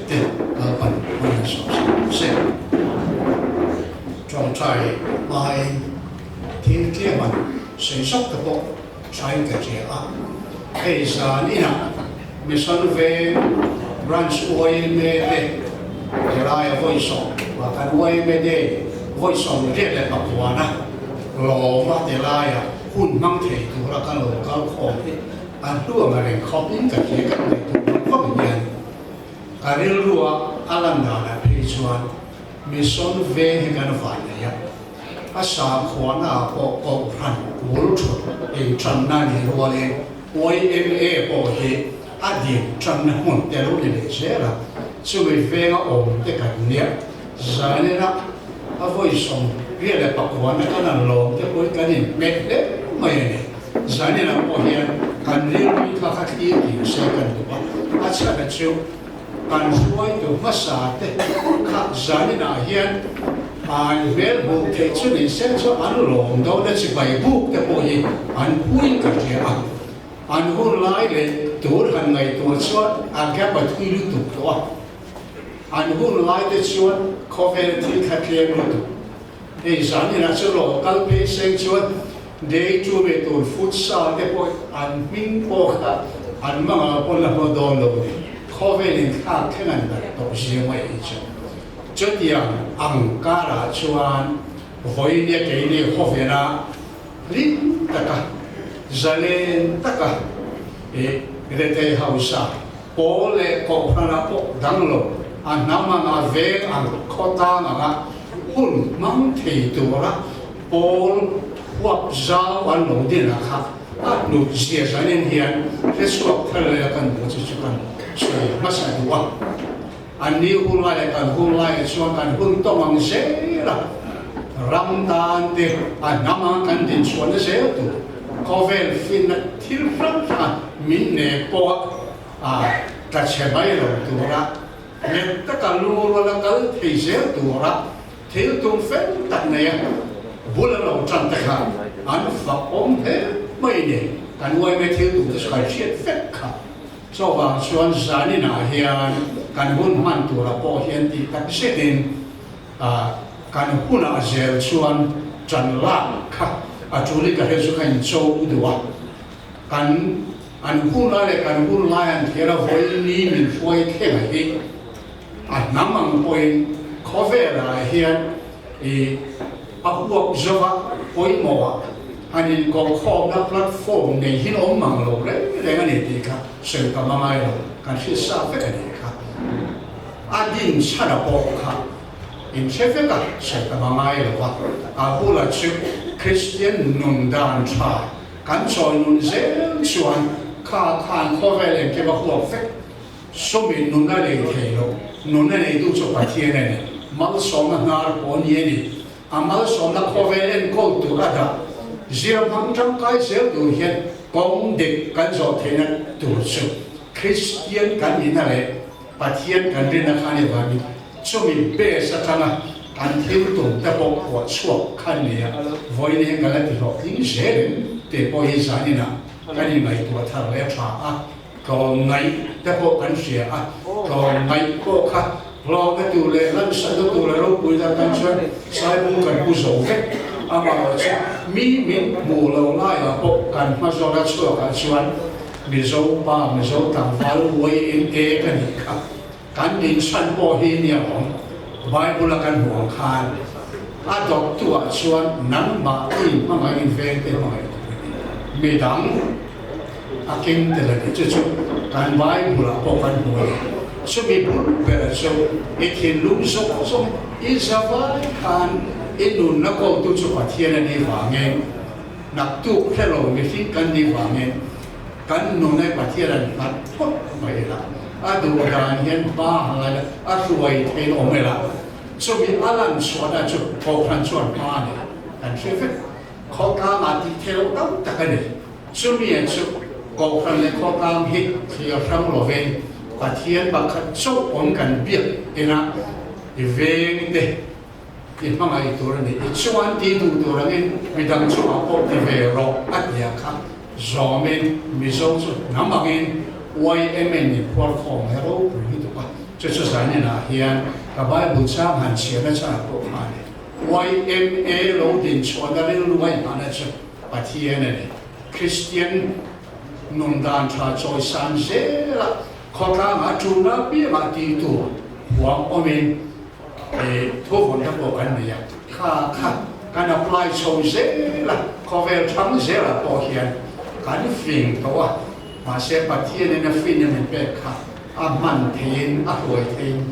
te Lalpan hman a sawm sak ang che. Tawngtai hmain thil tlem an sawi zawk te pawh thain ka hria a, hei zan inah Mission Veng Branch yma te helaia vawi sawm kan yma Day vawi 79 na lawma te laia hun hmang thei tura kan lo kal khawm hi a hnuang a reng khawp in ka hria kan ngaih tur vang vang hian ka rilrua a lan danah phei chuan Mission Veng hi kan van nei a, a sakhuana ah pawh Kohhran bul thut eng tanna a nih rualin YMA pawh hi a din tanna hmun te lo ni leh zel a, chumi venga awm te kan nia zanin a a vawi 89 na kan an lawm te pawhin kan inhmet hle mai a ni. Zanin ah pawh hian kan rilru kha kha thlir ding se kan duh a, a chhan a chu kan hruaitu hmasa te kha zanin ah hian an hmel hmuh theih chu ni se chu an lawm dawn a chibai buk te pawh hi an pui ka hria a, an hun lai leh tur han ngaihtuah chuan a gap a thui lutuk tawh a, an hun lai te chuan khawvel thil kha tlem lutuk. Hei zaninah chu lo kal phei seng chuan day chu ve tur futsal te pawh an hming pawh kha an mangah pawn la hma dawn lo ni. Khawvel in thlak thleng an dat tawh zia mai hi chu. Chutiang ang karah chuan vawinia keini khawvela hlim taka zalen taka i rethei hausa pawl leh kohhranah pawh dang lo a hnam anga veng ang khawtlang anga hun hmang thei tura pawl huap zau an lo din ah kha a hnut zia zanin hian hrechhuak thar leh a kan hmuh chu chu kan sawi hmasa duh a. An ni hun lai leh kan hun lai ah chuan kan hun tawng ang zel a, ram tan te a hnam ang kan dinchhuahna zel tur khawvel finna thil hrang hranga min nek pawh a tla chhe mai lo tura nghet taka lu ruala kal thei zel tura thil tum fel tak neia bul a lo tan te kha an fak awm hle mai ni. Kan uaime thil tum te chu kan hriat vek kha. Chuvang chuan zaninah hian kan hun hman tura pawh hian tih tak zetin kan hunah zel chuan ṭan lak kha a ṭul i ka hre chu ka incho duh a. Kan an hun lai leh kan hun lai an thlir a vawi ni min hruai thleng a hi a hnam ang pawhin khawvelah hian i a huap zova pawimawhah han inkawhkhawmna platform nei hin awm mang lo reng reng a ni tih kha sawi ka hma ngai lo, kan hriat sa vek a nih kha. A din chhan a pawh kha inhre vek a, sawi ka hma ngai lo va, a bulah chu Kristian nun dan tha kan chawi nun zel chuan kha khan khawvel engkim a huap vek. Sawmi nun a nei thei lo, nun a neitu chu Pathian a ni. Malsawmna hnar pawh ni a ni. A malsawmna khawvel enkawl tur a dah. Zir hmang tangkai zel tur hian kawng dik kan zawh theihna tur chu Kristian kan nihna leh Pathian kan rinna kha a ni vangin chumi base atanga kan thil tum te pawh phuah chhuak kha a ni a, vawiin hian kan la ti hlawhtling zel em tih pawh hi zaninah kan inngaihtuah thar leh a tha a. Tlawmngaih te pawh kan hria a, tlawmngaih pawh kha hlawkna tur leh lansatna tur leh ropuina tan chuan Saibung kan pu zo vek. Amaherawh chu mi min hmuh lo laiah pawh kan hma zawna chhuakah chuan Mizo pa, Mizo tlangval YMA ka nih kha. Kan dinchhan pawh hi nia awm. Bible a kan hmuh ang khan a dawptuah chuan nangmah i hmangaih in vengte hmangaih tur a ni. Midang. A keng tel a ni. Chu chu kan Bible ah pawh kan hmu a ni. Chumi bul ber chu i thinlung zawng zawng i zavai khan i nunna kawltu chu Pathian a nih vangin, naktuk hre lo mihring kan nih vangin kan nuna i Pathian an nghat phawt mai ila, a duh dan hian hma a ngai la, a hruai theiin awm ila, chumi a lan chhuahna chu Kohhran chuan hma a ni. Kan hre vek. Khawtlangah tih theih loh tam tak a ni. Chumi chu Kohhran leh khawtlang hi thlir hrang lovin Pathian pakhat chauh awm kan biak inah i veng te i hmangaih tur a ni. I chuan ti duh tur angin midang chungah pawh ti ve rawh a tia kha zawmin Mizo chu hnam angin YMN in phuar khawm he ropui lutuk a. Chu chu zaninah hian ka Bible chang han chhiarna chhan pawh kha a ni. YMA lo din chhuahna rilru ngaihhmahna chu Pathian a ni. Kristian nun dan tha chawisan zela khawtlangah tulna piangah tih tur huam awmin thuvawnna pawh kan nei a. Kha kha kan apply chho zela khawvel thang zelah pawh hian kan fing tawh a, mahse Pathianin a finna min pek kha a hman theihin a hruai theihin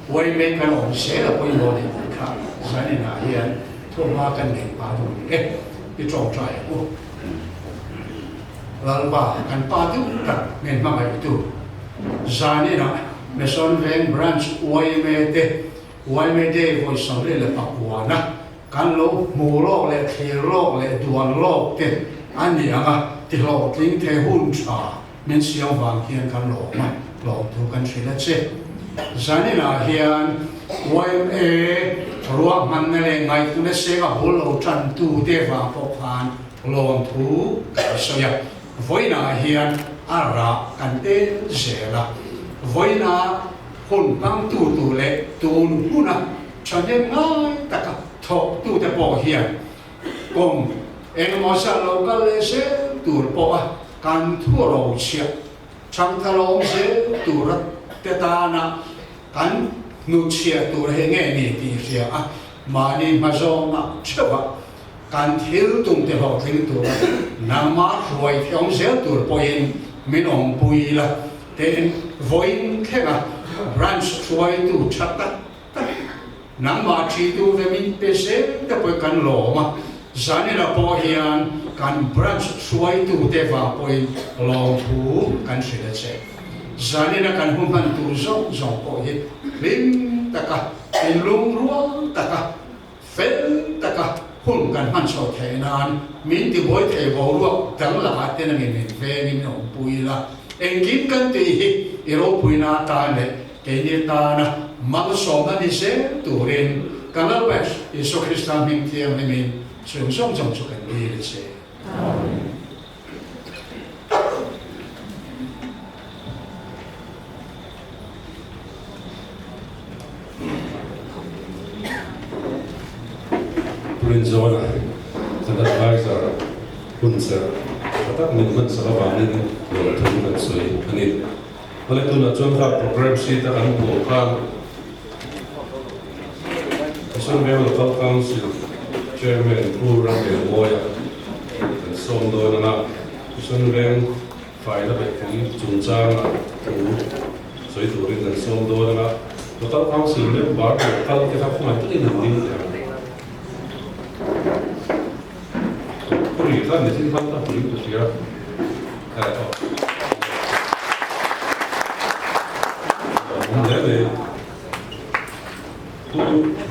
YMA kan awm zel a pawimawh ni tih kha zaninah hian thuhma kan nei pah duh ni e. I tawngtai ang u. Lalpa kan pa deuh tak min hmangaihtu zaninah Mission Veng Branch yma te yma Day vawi 29-na kan lo hmu lawk leh thlir lawk leh duan lawk te a ni ang a, tihlawhtling thei hun tha min siam vang hian kan lawm a, lawmthu kan hrilh a che. Zaninah hian yma ruahmanna leh ngaihtuahna senga bul lo tantute vang pawh khan Lawmthu kan sawi a, vawiinah hian a rah kan en zel a, vawiina hun hmangtu tur leh tun huna thahnem ngai taka thawktute pawh hian kum engemaw zat lo kal leh zel tur pawha kan thu rochhiah thangthalawm zel tura te tana kan hnutchhiah tur hi nge ni tih hria a, mahni hmazawnga theuhah Kan thil tum te hlawhtling tura nangmah hruai thiam zel tur pawhin min awmpui la tein vawiin thlenga branch hruaitu tha tak tak nangmah thitu ve min pe zel te pawh kan lawm a, zanina pawh hian kan branch hruaitu te vang pawhin lawmthu kan hrilh a che. Zanina kan hu hman tur zawng zawng pawh hi hlim taka inlungrual taka Fel taka hun kan hman chho theih nan min tibuai thei boruak dang lakah te nangin min vengin awmpui la. Engkim kan tih hi i ropuina atan leh keini tana malsawmna ni zel turin kan Lalpa Isua Krista hming thianghlimin chung zawng zawng chu kan dil a che. Amen. Rinzawna kan adviser hun serh tha tak min hman sak avangin lawmthu kan sawi a ni. Awle tunah chuan kha programme sheet a kan hmuh khan Mission Veng Local Council Chairman Pu Ramlianmawia kan sawm dawn ang a, Mission Veng faina beihpui chungchanga thu sawi turin kan sawm dawn ang a, Local Council member leh kal te kha khawngaih takin han ding teh ang. Khawri kha mihring khan ka hmuin ka hria. Pu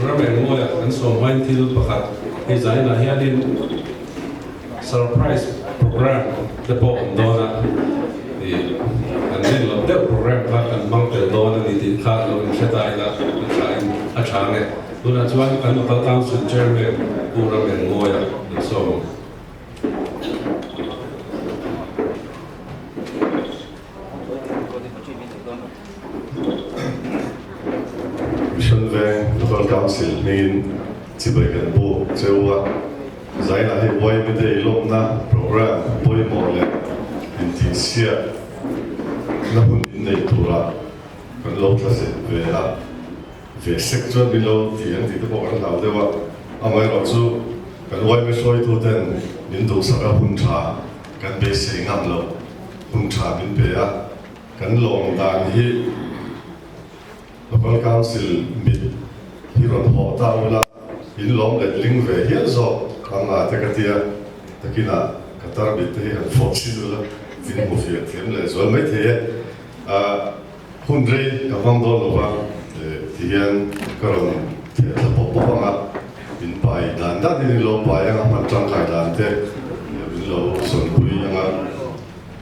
Ramengmawia kan sawm hmain thil pakhat hei zainah hianin surprise program te pawh awm dawn a, ih kan rin loh deuh program kha kan hmang tel dawn a ni tih kha lo inhre ta ila a thain a tha nge. Tunah chuan kan Local Council Chairman Pu Ramengmawia kan sawm ang. Mission Veng Local Council hmingin chibai kan buk cheu a, zainah hi YMA Day lawmna programme pawimawh leh intihsiak na hun inneih turah kan lo tla zet ve a. Ve sek chuan min lo ti ang tih te pawh kan hlau deuh a, amaherawhchu kan YMA hruaituten min duhsak a hun tha kan beisei ngam loh hun tha min pe a, kan lawm dan hi Local Council mit hi rawn hawh ta ula in lawm let ling ve hial zawk ang a te ka tia, takinah ka tar mit te hi han fawh chin ula in hmu fiah thiam leh zual maithei e. Hun rei ka hmang dawn lo va, ti hian ka rawn theh thla pawp pawp ang a, min pai dan dan in lo pai ang a, hman tangkai dan te min lo sawnpui ang a.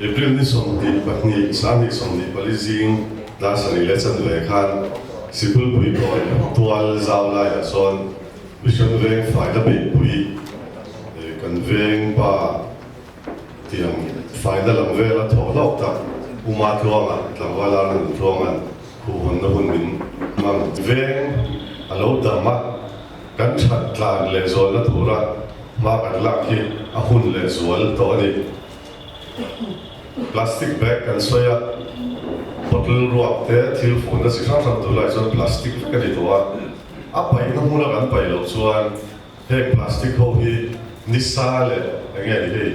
April ni 22, 2024 zing dar sarih leh chanve khan Sipulpui kawi tual zau laiah sawn Mission Veng faina beihpui kan veng pa Tiang faina lam vela thawh hlawk tak Uma Tluanga, tlangval Arnold Tluanga'n Khuhhawnna hun min hmang veng a lo dam a, kan that tlan leh zualna tura hma kan lak hi a hun leh zual tawh a ni. Plastic bag kan sawi a, bottle ruak te thil fuhna chi hrang hrang tur lai chuan plastic vek a ni tawh a, a paihna hmuna kan paih loh chuan heng plastic ho hi nisa leh eng nge ni hei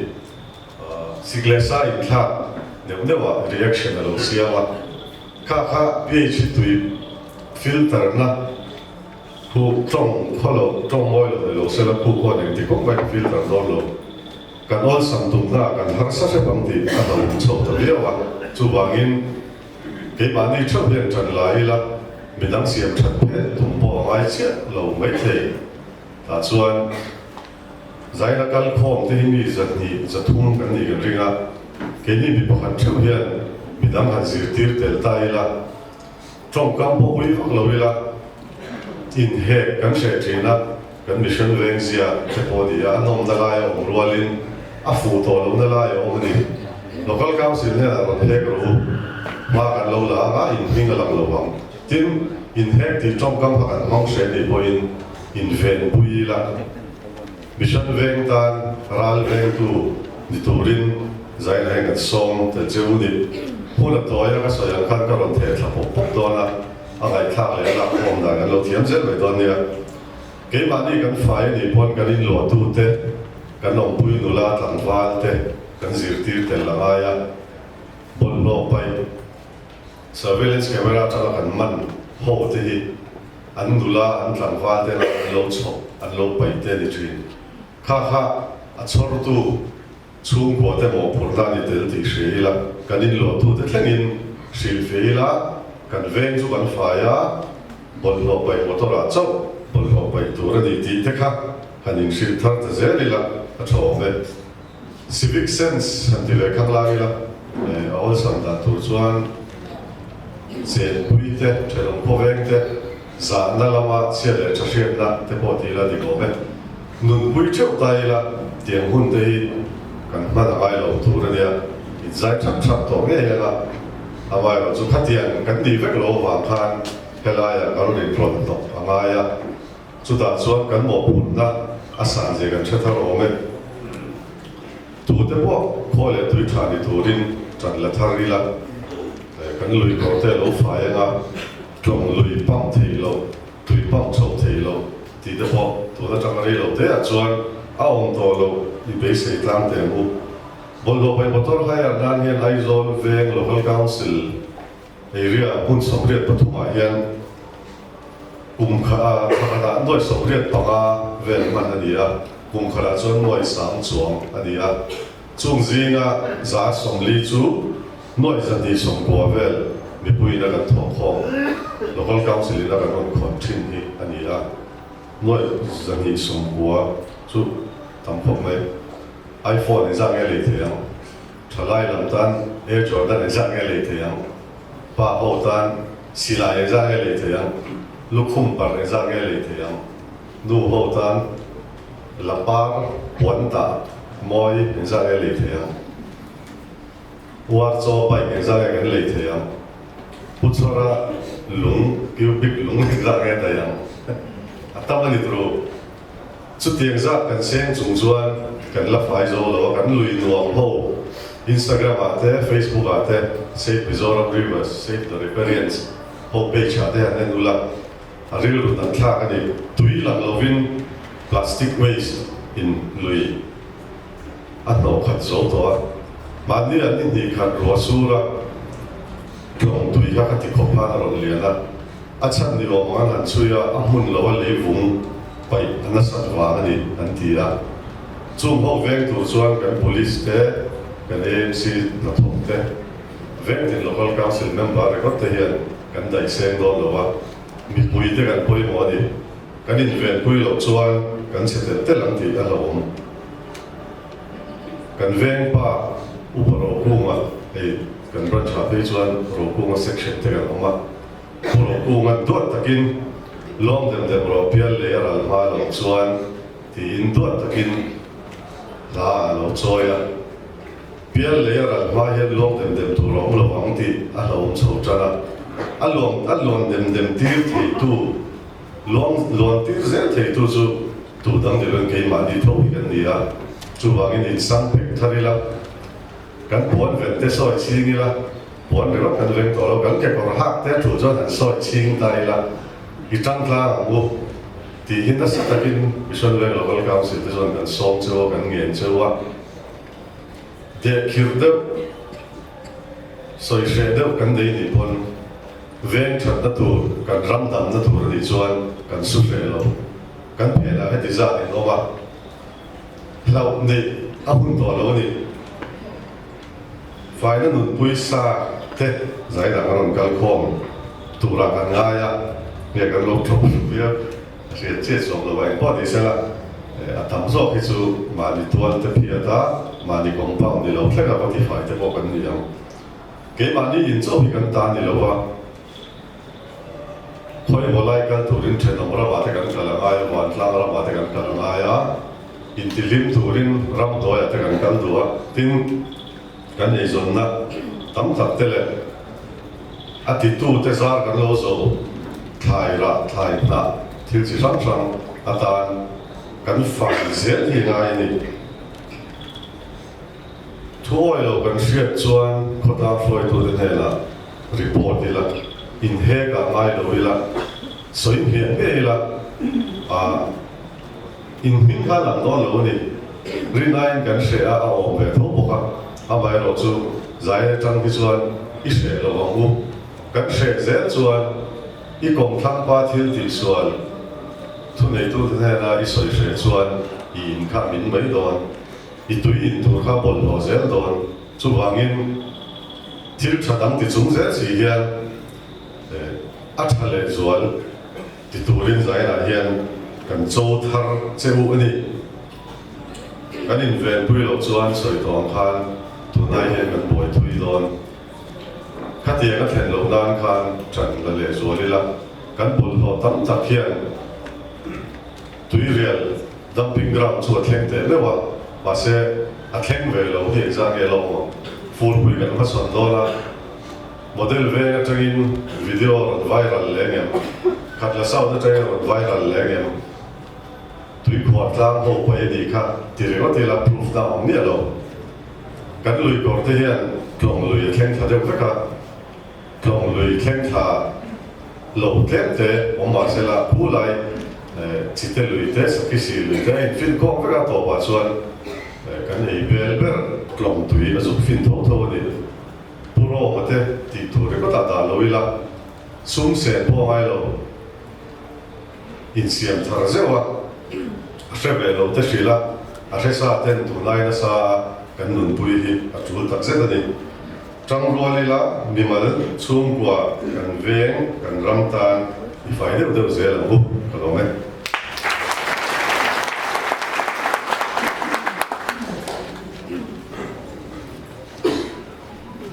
sik leh sa inthlak neuh neuh ah reaction a lo siam a, kha kha pH hi tui filter na khu tawng khaw lo tawng mawi lo ni lo sela khu khuan engti kawng mai filter dawn lo. Kan awlsam tumna kan harsa hrep ang tih a lo awm chho ta viau a, chuvangin keimahni theuh hian ṭan la ila midang siam ṭhat phet tum pawh a ngai chiah lo maithei. Tah chuan Zaina kal khawm te hi mi 200 300 kan nih kan ring a, keini mi pakhat theuh hian midang han zirtir tel ta ila, Tawngkam pawh ui vak lo ila, inhek kan hreh thin a, kan mihring veng zia te pawh ni a, a nawmna lai a awm rualin a fuh tawh lohna lai a awm a ni. Local Council hnenah rawn hek rawh u, hma kan lo la anga inhming a lang lo ang. Tin, inhek tih tawngkam kha kan hmang hreh nih pawhin invenpui ila, mihring veng tan ral vengtu ni turin Zaina hian kan sawm tel che u ni. Hun a tawi a, ka sawi ang khan ka rawn theh thla pawp pawp dawn a, a ngaihthlak leh a lak khawm dan kan lo thiam zel mai dawn nia. Keimahni kan fai a nih pawn kan inluahtu te, kan awmpui nula tlangval te kan zirtir tel a ngai a, bawlhhlawh paih, surveillance camera atanga kan man ho te hi an nula an tlangval te lah an lo chhoh an lo paih te a ni thin. Kha kha a chhawrtu Chhungkua te mawhphurhna a ni tel tih hria ila, kan inluahtute thlengin hrilh ve ila, kan veng chu kan fai a, bawlhhlawh paih motor ah chauh bawlhhlawh paih tur a ni tih te kha han inhrilh thar ta zel ila a tha awm e. Civic sense han ti ve khang lai ila, a awlsam dan tur chuan chenpui te, thenawm khawveng te, Zahna lama chhiat leh tha hriatna te pawh ti ila dik awm e. Nunpui theuh ta ila tiang hun te hi kan hman a ngai lo tur a nia, inzai thap thap tawh ngei anga amaherawh chu khatiang kan nih vek lo avang khan helaiah kan rawn inrawn hnawk a ngai a, chutah chuan kan mawhphurhna a san zia kan hre thar awm e. Tute pawh khaw leh tui tha ni turin ṭan la thar ila, kan lui kawr te a lo fai anga, Tlawng lui pump thei lo, tui pump chho thei lo tih te pawh tun atanga rei lo te ah chuan a awm tawh lo i beisei tlang teh ang u. Bawlhhlawh paih motor hire nan hian Aizawl Veng Local Council area hmun 83 ah hian kum khat pakhatah nuai 85 vel hman a ni a, kum khatah chuan nuai sang chuang a ni a. Chung zinga 40 chu Nuaih 290 vel mipuiin a kan thawh khawm, Local Council in a kan rawn khawn thin hi a ni a. Nuaih 290 chu tam khawp mai. iPhone engzah nge lei thei ang? Thalai lam tan Air Jordan engzah nge lei thei ang? Pa ho tan silai engzah nge lei thei ang? Lukhum par engzah nge lei thei ang? Nu ho tan lapar puan tah mawi engzah nge lei thei ang? Uar chaw bike engzah nge kan lei thei ang? Pu Chhawra lung, cubic lung engzah nge daih ang? A tam a ni turu. Chutiang zat kan seng chung chuan kan la fai zo lo a, kan lui nuam ho Instagram ah te, Facebook ah te Save Mizoram Rivers, Save the Riparians ho page ah te han en ula, a rilru dan thlak a ni. Tui lang lovin plastic waste in lui. A hnawh khat zo tawh a, mahni an ni hnih khat ruah sur a, tlawng tui kha ka ti khawp khan a rawn lian a, a chhan ni awm ang an han chhui a, a hmun lo a lei vung paih a nasat vang a ni an ti a. Chung ho veng tur chuan kan police te, kan AMC hnathawk te, vengtin local council member ringawt te hian kan daih seng dawn lo a, mipui te kan pawimawh a ni. Kan invenpui loh chuan kan chhe telh telh ang tih a hlauhawm. Kan veng pa Upa Rokunga hei kan branch ah phei chuan Rokunga section te kan awm a, Pu Rokunga duat takin lawng dem dem rawh pial lei a ral hma loh chuan tiin duat takin hla a lo chawi a. Pial lei a ral hma hian lawng dem dem tur a awm lo ang tih a hlauhawm chho tan a. A luan a luan dem dem tir theitu, luang luan tir zel theitu chu tu dang ni loin keimahni tho hi kan ni a. Chuvangin insang phek thar ila, kan puan ven te sawi chhing ila, puan ringawt kan veng tawh lo, kan kekawr hak te a thu chuan han sawi chhing ta ila, i tang tlang ang u tih hi nasa takin Mission Veng Local Council te chuan kan sawm cheu a, kan ngen cheu a. Dehkhirh deuh, sawi hreh deuh kan nei nih pawn veng thatna tur, kan ram damna tur a nih chuan kan su hreh lo. Kan phenah heti zat in awm a, hlauh neih a hun tawh lo a ni. Faina nunpui sa te zai dang a rawn kal khawm turah kan ngai a, nge kan lo tlawm hlu viau. A hriat chiah chuang lo a, engpawh ni sela a tam zawk hi chu mahni tual te phiat a, mahni compound ni lo thleng a va tifai te pawh kan ni ang. Keimahni in chauh hi kan ta ni lo a, khawi maw lai kal turin thenawm ramah te kan kal a ngai a, vantlang ramah te kan kal a ngai a, intihlim turin ramhnuaiah te kan kal duh a, tin kan eizawnna tam tak te leh a titu te zar kan lo zo thlai rah thlai hnah thil chi hrang hrang atan kan fai zel hi ngai a ni. Thu awi lo kan hriat chuan khawtlang hruaitute hnenah report ila, inhek ah ngai lo ila, sawi hmiah hmiah ila, ah inhming kha lang dawn lo a ni. Rinaiin kan hreh a, a awm ve tho bawk a, amaherawh chu zai atang hi chuan i hreh lo ang u. Kan hreh zel chuan i kawmthlang pa thil tihsual thuneitute hnena i sawi hreh chuan i in kha min mai dawn, i tui in tur kha bawlhhlawh zel dawn. Chuvangin thil tha dang ti chung zel si hian a tha lehzual. Ti turin Zainah hian kan cho thar che u a ni. Kan invenpui loh chuan sawi tawh ang khan tunlai hian kan buai thui dawn. Khatiang a thlen loh nan khan ṭan la leh zual ila, kan bawlhhlawh tam tak hian tuirial dumping ground chu a thleng teh meuh a, mahse a thleng ve lo hi engzah nge lawm ang? Furpui kan hmasawn dawn a. Model veng atangin video a rawn viral leh ngem? Khatla South atangin a rawn viral leh ngem? Tuikhuah tlang ho paih a nih kha ti ringawt ila proof na awm miah lo. Kan lui kawr te hian tlawng lui a thleng thla deuh vek a, tlawng lui thleng thla lo tlem te awm mah se la khu lai chite lui te sakisi lui te a infin khawm vek a tawpah chuan kan ei bel ber tlawng tui a zuk fin tho tho a ni. Pu Roma te tih tur ringawtah dah lo ila, sum sen pawh a ngai lo, insiam thar zeuh a, a hre ve lo te hrilh a, a hre sa ten tunlai nasa a kan nunpui hi a tul tak zet a ni. Tangrual ila mimal chhungkua kan veng kan ram tan i fai deuh deuh zel ang u, ka lawm e.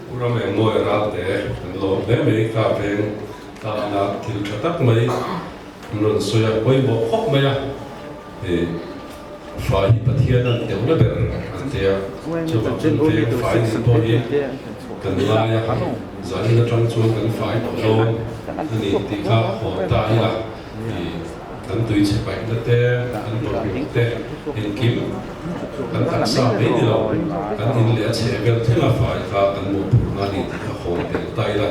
Pu Ramengmawia Ralte kan lawm hle mai ka veng tana thil tha tak mai an rawn sawi a, pawimawh khawp mai a, ih fai hi Pathian an teuhna ber an ti a, chuvang chuan veng fai nih pawh hi kan ngai a, zanin atang chuan kan fai tawh dawn a ni tih kha haw ta ila ih kan tui chhe paihna te, kan bawlhhlawh te engkim kan taksa mai ni lo, kan in leh a chheh vel thlenga fai kha kan mawhphurhna a ni tih kha hawn tel ta ila,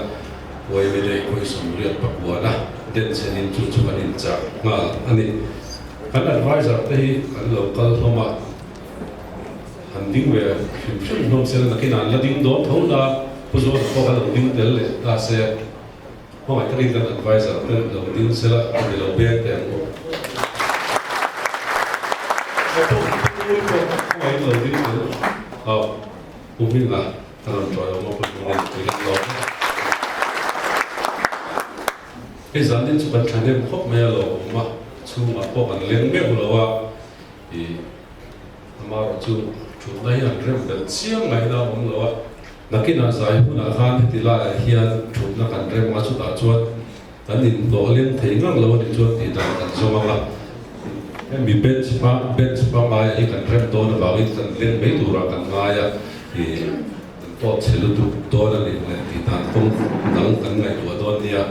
Uaime leh Khawisawmriat pakuana denchhenin chu chu kan inchah nghal a ni. Kan advisor te hi an lo kal hlawm a, han ding ve hrim hrim hlawm se la, nakinah an la ding dawn tho na, Pu Zuala pawh kha lo ding tel leh ta se. Hmangaih takin kan advisor te lo ding sela a ni lo beng teh ang u. Pawh hmangaih lo ding tel a Pu Hminga a rawn tawi awm a Pu Hmingin tui kan lawm a. Hei zanin chu kan thahnem khawp mai a lo awm a, chhungah pawh kan leng meuh lo a, ih amaherawh chu thutna hi an rem belh chiang ngaihna a awm lo a. Nakinah zai hunah khan heti laiah hian thutna kan rem a, chutah chuan kan inhlawh leng thei ngang lo a nih chuan tih dan kan zawng ang a. Hemi bench hma bench pangngaia hi kan rem dawn avangin kan leng mai turah kan ngai a, ih kan Tawp chhe lutuk dawn a nih leh tih dan kawng dang kan ngaihtuah dawn nia.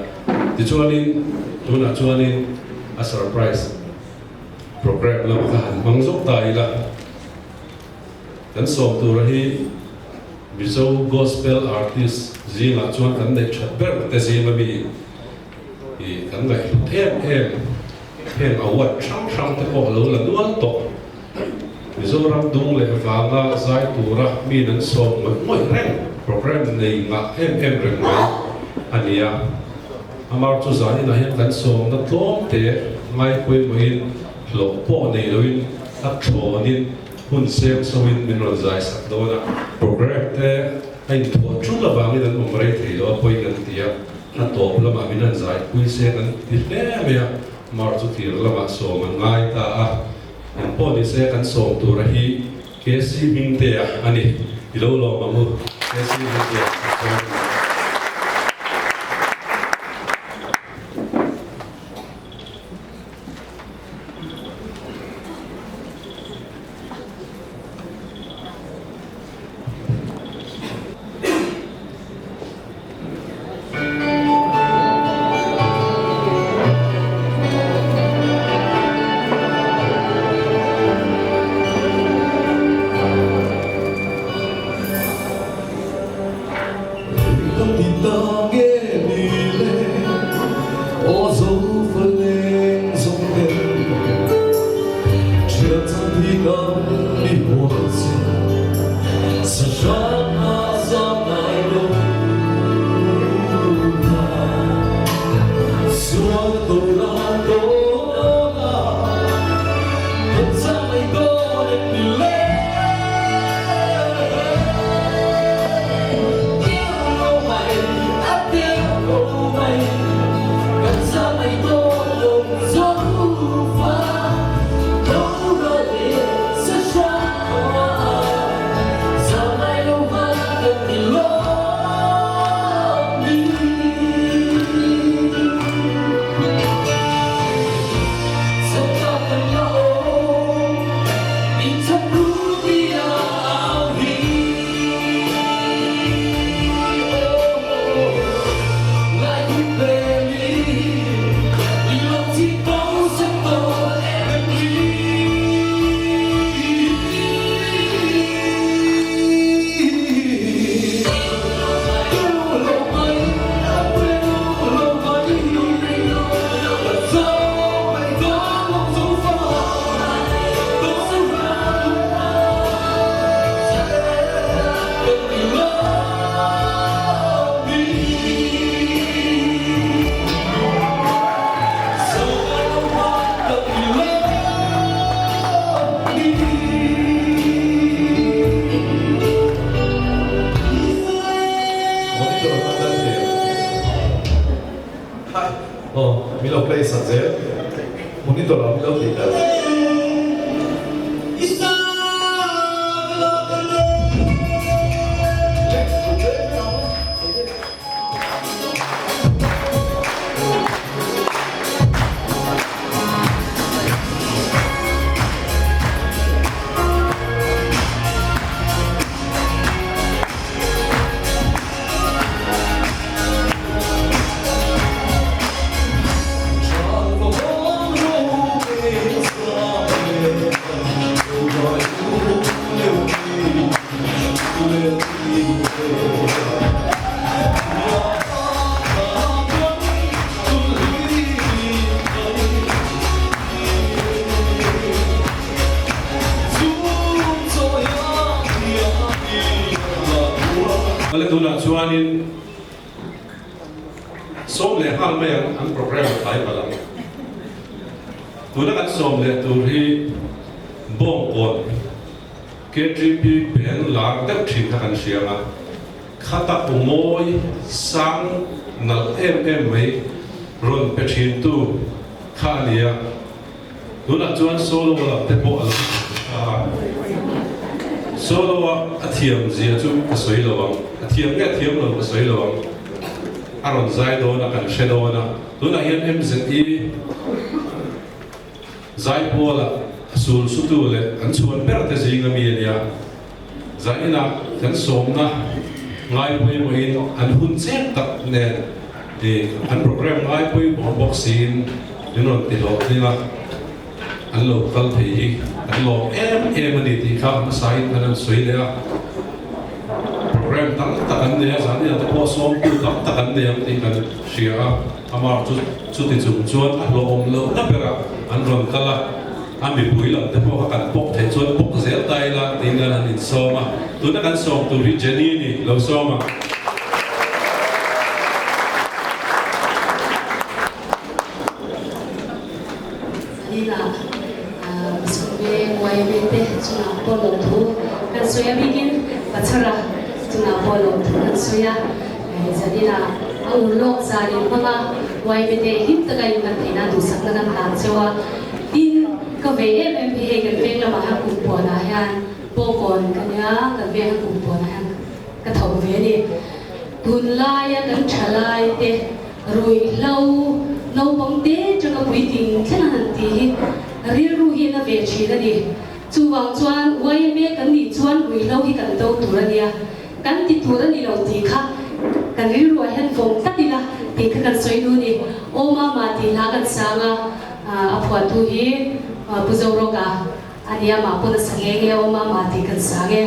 Tichuanin tunah chuanin a surprise programme lamah kha han hmang zawk ta ila. Kan sawm tura hi Mizo Gospel Artist zingah chuan kan neih that ber te zinga mi i kan ngaihhlut em em heng award hrang hrang te pawh a lo la nual tawh. Mizoram dung leh vanga zai tura min an sawm ngawih ngawih reng programme nei ngah em em reng mai a ni a. Amar chu zan inah hian kan sawmna tlawm te ngai pawimawhin hlawh pawh nei loin a thlawnin hun seng sawin min rawn zai sak dawn a. Programme te a inthuah tul avangin an awm rei thei lo a pawi kan ti a, a tawp lamah min han zai pui se kan ti hle mai a, Mar chu tir lamah sawm an ngai ta a, eng pawh ni se kan sawm tura hi KC Hmingtea a ni, i lo lawm ang u, KC Hmingtea kan sawm a ni. Awle tunah chuanin sawm leh nghal mai ang an programme a tlai palh ang. Tuna kan sawm leh tur hi Bawngkawn KTP pen lar deuh thin kha kan hria ang a, khata umawi sang nalh em em mai rawn pe thin tu kha a ni a. Tunah chuan solo lam te pawh a lo thiam ta a, solo a a thiam zia chu ka sawi lo ang, a thiam nge a thiam lo ka sawi lo ang, a rawn zai dawn a kan hre dawn a, tunah hian MZE Zaipuala a sul sutu leh an chhuan ber te zing ami a nia, zainah kan sawmna. ngai pawimawhin an hun chep tak nen ih an programme ngai pawimawh bawk siin min rawn ti hlawhtling a, an lo kal thei hi an lawm em em a ni tih kha hmasain an rawn sawi leh a. Programme tam tak an nei a, zan te pawh sawmtu tam tak an nei ang tih kan hria a, amah chu chuti chung chuan a hlawhawm lohna berah an rawn kal a, a mipui lam te pawh kha kan pawk theih chuan pawk zel ta ila tiin kan han insawm a, tuna kan sawm tur hi Jenny a ni, lo sawm ang. Lila Sawmve Uaime te chungah pawh lawmthu kan sawi a bikin Pachhara chungah pawh lawmthu kan sawi a, Zanina a ur lawk zan in hmanga Uaime te hlim taka in kan theihna duhsakna kan hlan cheu a, tin ka vei em em hi hei kan veng lamah hian kum puanah hian pawkawn ka nia kan veng a kum puanah hian ka tho ve a ni. Tunlaia kan thalai te Ruihhlo naupang te tanga puitling thleng an han tih hi rilru hi a na ve thin a ni. Chuvang chuan yma kan nih chuan ruihhlo hi kan do tur a nia, kan ti tur a ni lo tih kha kan rilruah hian vawm tlat ila tih kha kan sawi duh a ni. Aw mama tih hla kan sang a, a phuahtu hi Pu Zorawka a nia, mah pawn a sa nghe nghe Aw mama tih kan sang e.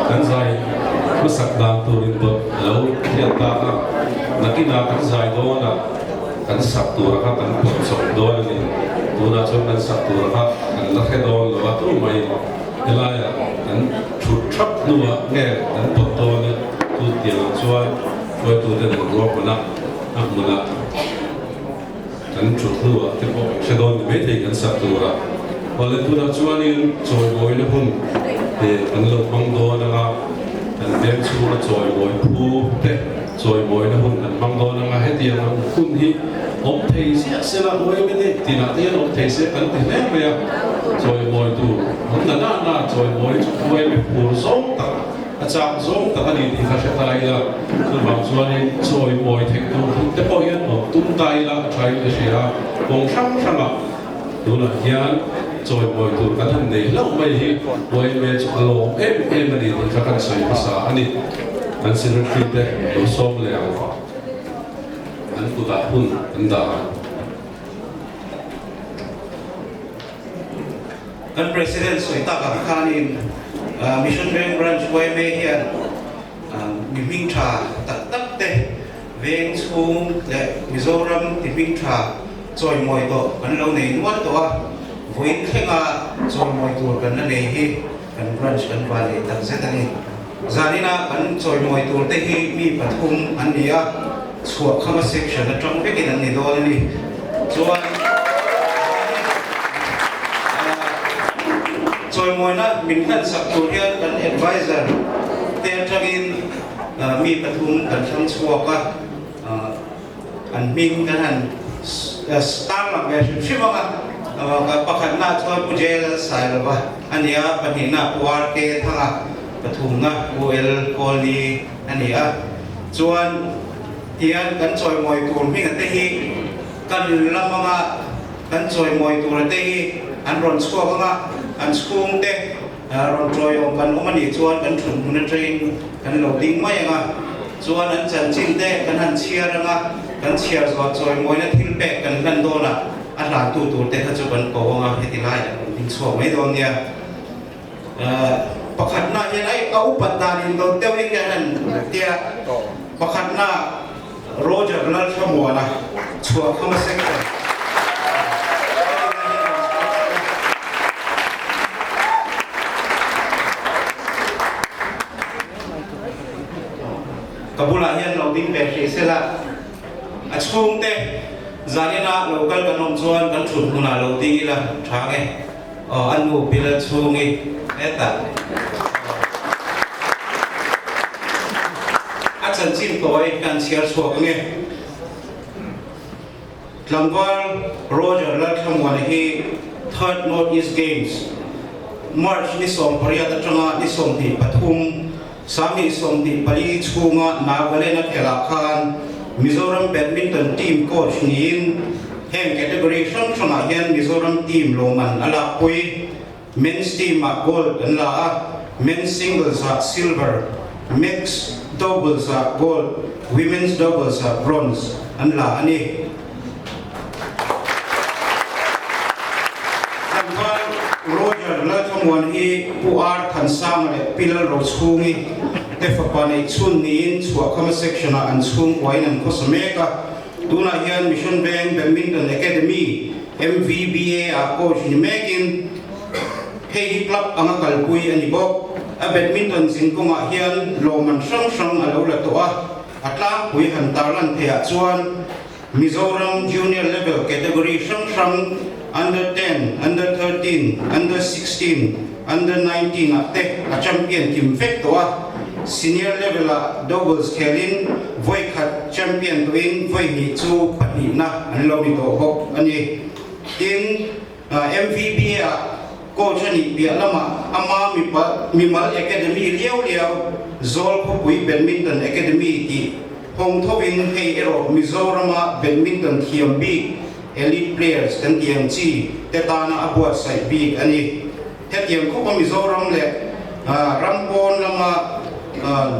Kan zai hmasak dan turin pawh a lo hriat ta a, nakinah kan zai dawnah kan sak tura kha kan pawt chawp dawn a ni. Tunah chuan kan sak tura kha kan la hre dawn lo a, tu mai helaiah kan thut thap hnuah nge kan pawt dawn a, chu tiangah chuan hruaituten an ruahman a, a hmunah kan thut hnuah te pawh kan hre dawn ni maithei kan sak tura. Awle tunah chuanin chawimawina hun kan lo hmang dawn anga kan veng chhunga chawimawi phu te chawimawina hun kan hmang dawn anga hetiang ang hun hi awm thei ziah se la uai mite tinah te hian awm thei se kan ti hle mai a, chawimawi tur awm na na na chawimawi chu uai mi phur zawng tak a chak zawng tak a ni tih kha hre ta ila, chuvang chuanin chawimawi theih tur hun te pawh hian awm tum ta ila a tha in ka hria a, kawng hrang hrangah tunah hian chawimawi tur kan han nei hlauh mai hi YMA chu a lawm em em a ni tih kha kan sawi hmasa a ni. Kan secretary te lo sawm leh ang, an kutah hun an dah ang. Kan President sawi tak ang khanin Mission Veng Branch yma hian mi hming tha tak tak te veng chhung leh Mizoram ti hming tha chawimawi tawh kan lo nei nual tawh a, vawiin thlenga chawimawi tur kan la nei hi kan branch kan van nei tak zet a ni. Zanina kan chawimawi tur te hi mi pathum an ni a, Chhuahkhama section atang vekin an ni dawn a ni. Chuan chawimawina min hlansak tur hian kan advisor te atangin mi pathum kan thlang chhuak a, an hming kan han tarlang ve hrim hrim ang a. Pakhatna chuan Pu Jail Sailova a ni a, pahnihna Pu RK Thanga, pathumna Pu L Kawlni a ni a. Chuan tihian kan chawimawi tur hming a te hi kan lam anga kan chawimawi tur a te hi an rawn chhuak anga an chhung te rawn tawiawm kan awm a nih chuan kan thut hmun atangin kan lo ding mai anga chuan an chanchin te kan han chhiar anga kan chhiar zawh chawimawina thil pek kan hlan dawnah a hlantu tur te kha chu kan ko anga heti lai an rawn ding chhuak mai dawn nia. Pakhatna hian ai a upat dan in dawt deuh in kan han tia pakhatna Roger Lalthlamuana Chhuahkhama Section ka bulah hian lo ding ve hrih sela a chhungte zanina lo kal kan awm chuan kan thut hmunah lo ding ila tha nge. Aw a nu Bila chhungi hetah a chanchin tawi kan chhiar chhuak ange. Tlangval Roger Lalthlamuana hi Third North East Games March ni 18 atanga ni 23, 2024 chhunga Nagaland a khelh khan Mizoram Badminton team coach niin heng category hrang hrangah hian Mizoram team lawmman a lakpui. Men's team ah gold an la a, men's singles ah silver, mixed doubles ah gold, women's doubles ah bronze an la a ni. Tlangval Roger Lalthamuan hi Pu R Thansanga leh Pi Lalrochhungi te fapa neih chhun niin Chhuahkhama section ah an chhungkuain an khawsa mek a. Tunah hian Mission Veng Badminton Academy, MVBA, ah coach ni mekin hei hi club anga kalpui a ni bawk. A badminton zin kawngah hian lawmman hrang hrang a lo la tawh a, a tlangpui han tarlan theihah chuan Mizoram Junior Level category hrang hrang Under 10, Under 13, Under 16, Under 19 ah te a champion kim vek tawh a, senior level ah doubles khelin vawi khat champion tawhin vawi hnih chu pahnihna an lo ni tawh bawk a ni. Tin, MVB ah coach a nih piah lamah ama mimal academy liau liau Zawl Khawpui Badminton Academy tih hawng thovin hei erawh Mizorama badminton thiam bik Elite players kan tih ang chi te tana a buatsaih bik a ni. Hetiang khawpa Mizoram leh ram pawn lama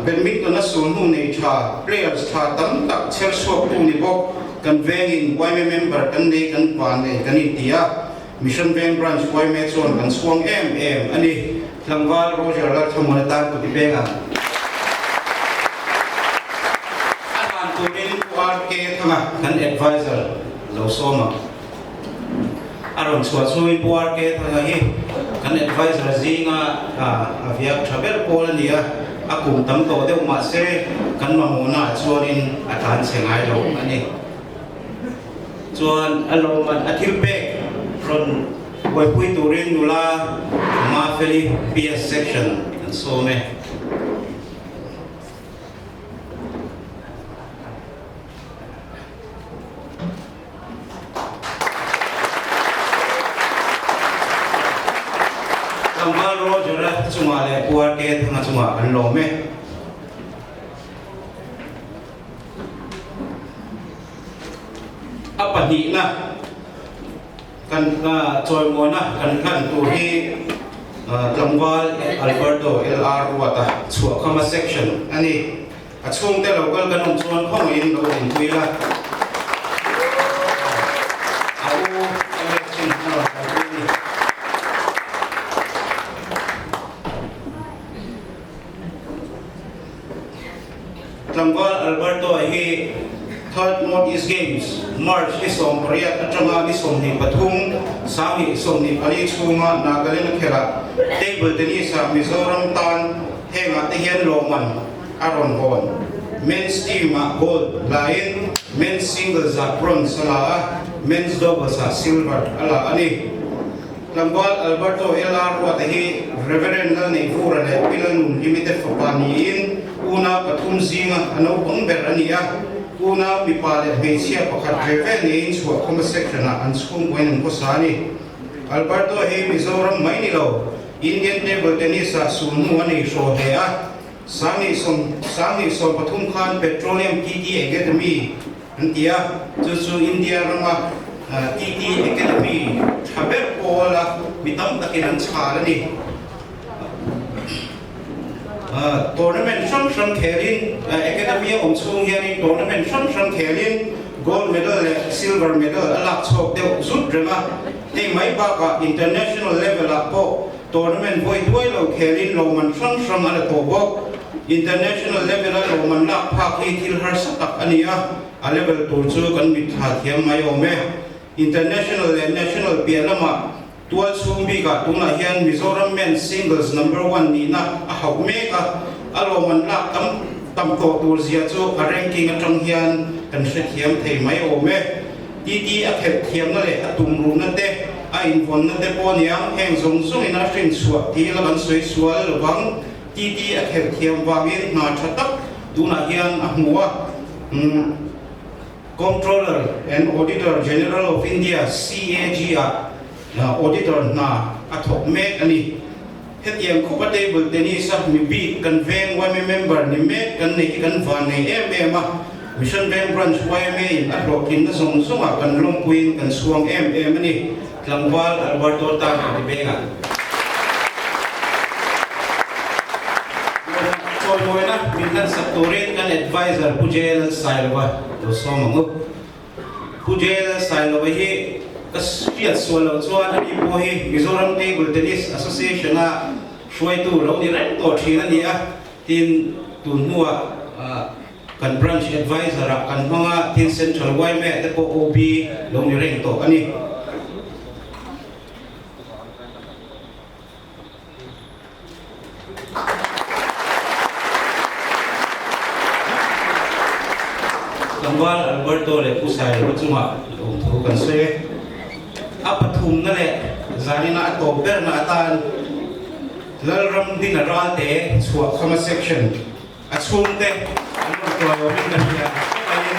badminton a sul hnu nei tha players tha tam tak chher chhuaktu ni bawk kan vengin yma member kan nei kan pa nei kan inti a, Mission Veng Branch yma chuan kan chhuang em em a ni. Tlangval Roger Lalthamuan atan kut i peng ang. A hlan turin Pu RK Thanga kan adviser lo sawm ang. A rawn chhuah chungin Pu RK Thanga hi kan adviser zinga a viak tha ber pawl a ni a, a kum tam tawh deuh mah se kan mamawhnaah chuanin a tlan chhe ngai lo a ni. Chuan a lawmman a thil pek rawn buaipui turin nula Mafeli PS Section an sawm e. Tlangval Roger-a chungah leh Pu RK Thanga chungah an lawm e. A pahnihna kan chawimuana kan hlan tur hi tlangval Alberto LR Ruata chhuahkhama section a ni. A chhungte lo kal kan awm chuan khawngaihin lo inpui la. A u Alex in a rawn kalpui a ni. Tlangval Alberto hi Third North East Games, March ni 18 atanga ni 23, 2024 chhunga Nagaland khelhah Table Tennis-ah Mizoram tan hengah te hian lawmman a rawn hawn. Men's team-ah gold lain, men's singles-ah bronze a la a, men's doubles-ah silver a la a ni. Tlangval Alberto LR Ruata hi Reverend Lalneihvura leh Pi Lalnunhlimi te fapa niin unau pathum zinga a naupang ber a ni a. Unau mipa leh hmeichhia pakhat ve ve niin Chhuahkhawma section-ah an chhungkuain an khawsa a ni. Alberto hi Mizoram mai ni lo, Indian Table Tennis-ah sulhnu a nei hraw hle a. 2013 khan Petroleum TT Academy An ti a, chu chu India rama TT Academy tha ber pawl a mi tam takin an chhal a ni. Tournament hrang hrang khelin, Academy a awm chhung hianin tournament hrang hrang khelin gold medal leh silver medal a lak chhuak deuh zut reng a. Hei mai bakah international level ah pawh tournament vawi duai lo khelin lawmman hrang hrang a la tawh bawk. International level a lawmman lak phak hi thil harsa tak a ni a, a level tur chu kan mitthla thiam mai awm e. International leh national piah lamah tual chhung bikah tunah hian Mizoram Men's Singles number one nihna a hauh mek a, a lawmman lak tam tam tawh tur zia chu a ranking atang hian kan hrethiam thei mai awm e. TT a khelh thiamna leh a tumruhna te, a invawnna te pawh aniang heng zawng zawngin a hrinchhuah tih la kan sawi sual lovang. TT a khelh thiam vangin hna tha tak tunah hian a hmu a. Comptroller and Auditor General of India, CAG, ah auditor hna a thawk mek a ni. Hetiang khawpa table tennis a mi bik kan veng yma member ni mek kan nei hi kan van nei em em a, Mission Veng Branch yma in a hlawhtlinna zawng zawngah kan lawmpuiin kan chhuang em em a ni, Tlangval Alberto tan ka ti vengah. Chawimawina min hlansak turin kan Adviser Pu JL Sailova lo sawm ang u. Pu JL Sailova hi ka hriat sual loh chuan ani pawh hi Mizoram Table Tennis Association-a hruaitu lo ni reng tawh thin a ni a, tin tun hnuah kan Branch Advisor-ah kan hmang a, tin Central yma te pawh OB lo ni reng tawh a ni. Tlangval Alberto leh Pu Sailo chungah lawmthu kan sawi e. A pathumna leh zanina a tawp berna atan Lalram Dina Ralte chhuahkhama section a chhungte an rawn tuai awmin ka hria. Hetiangin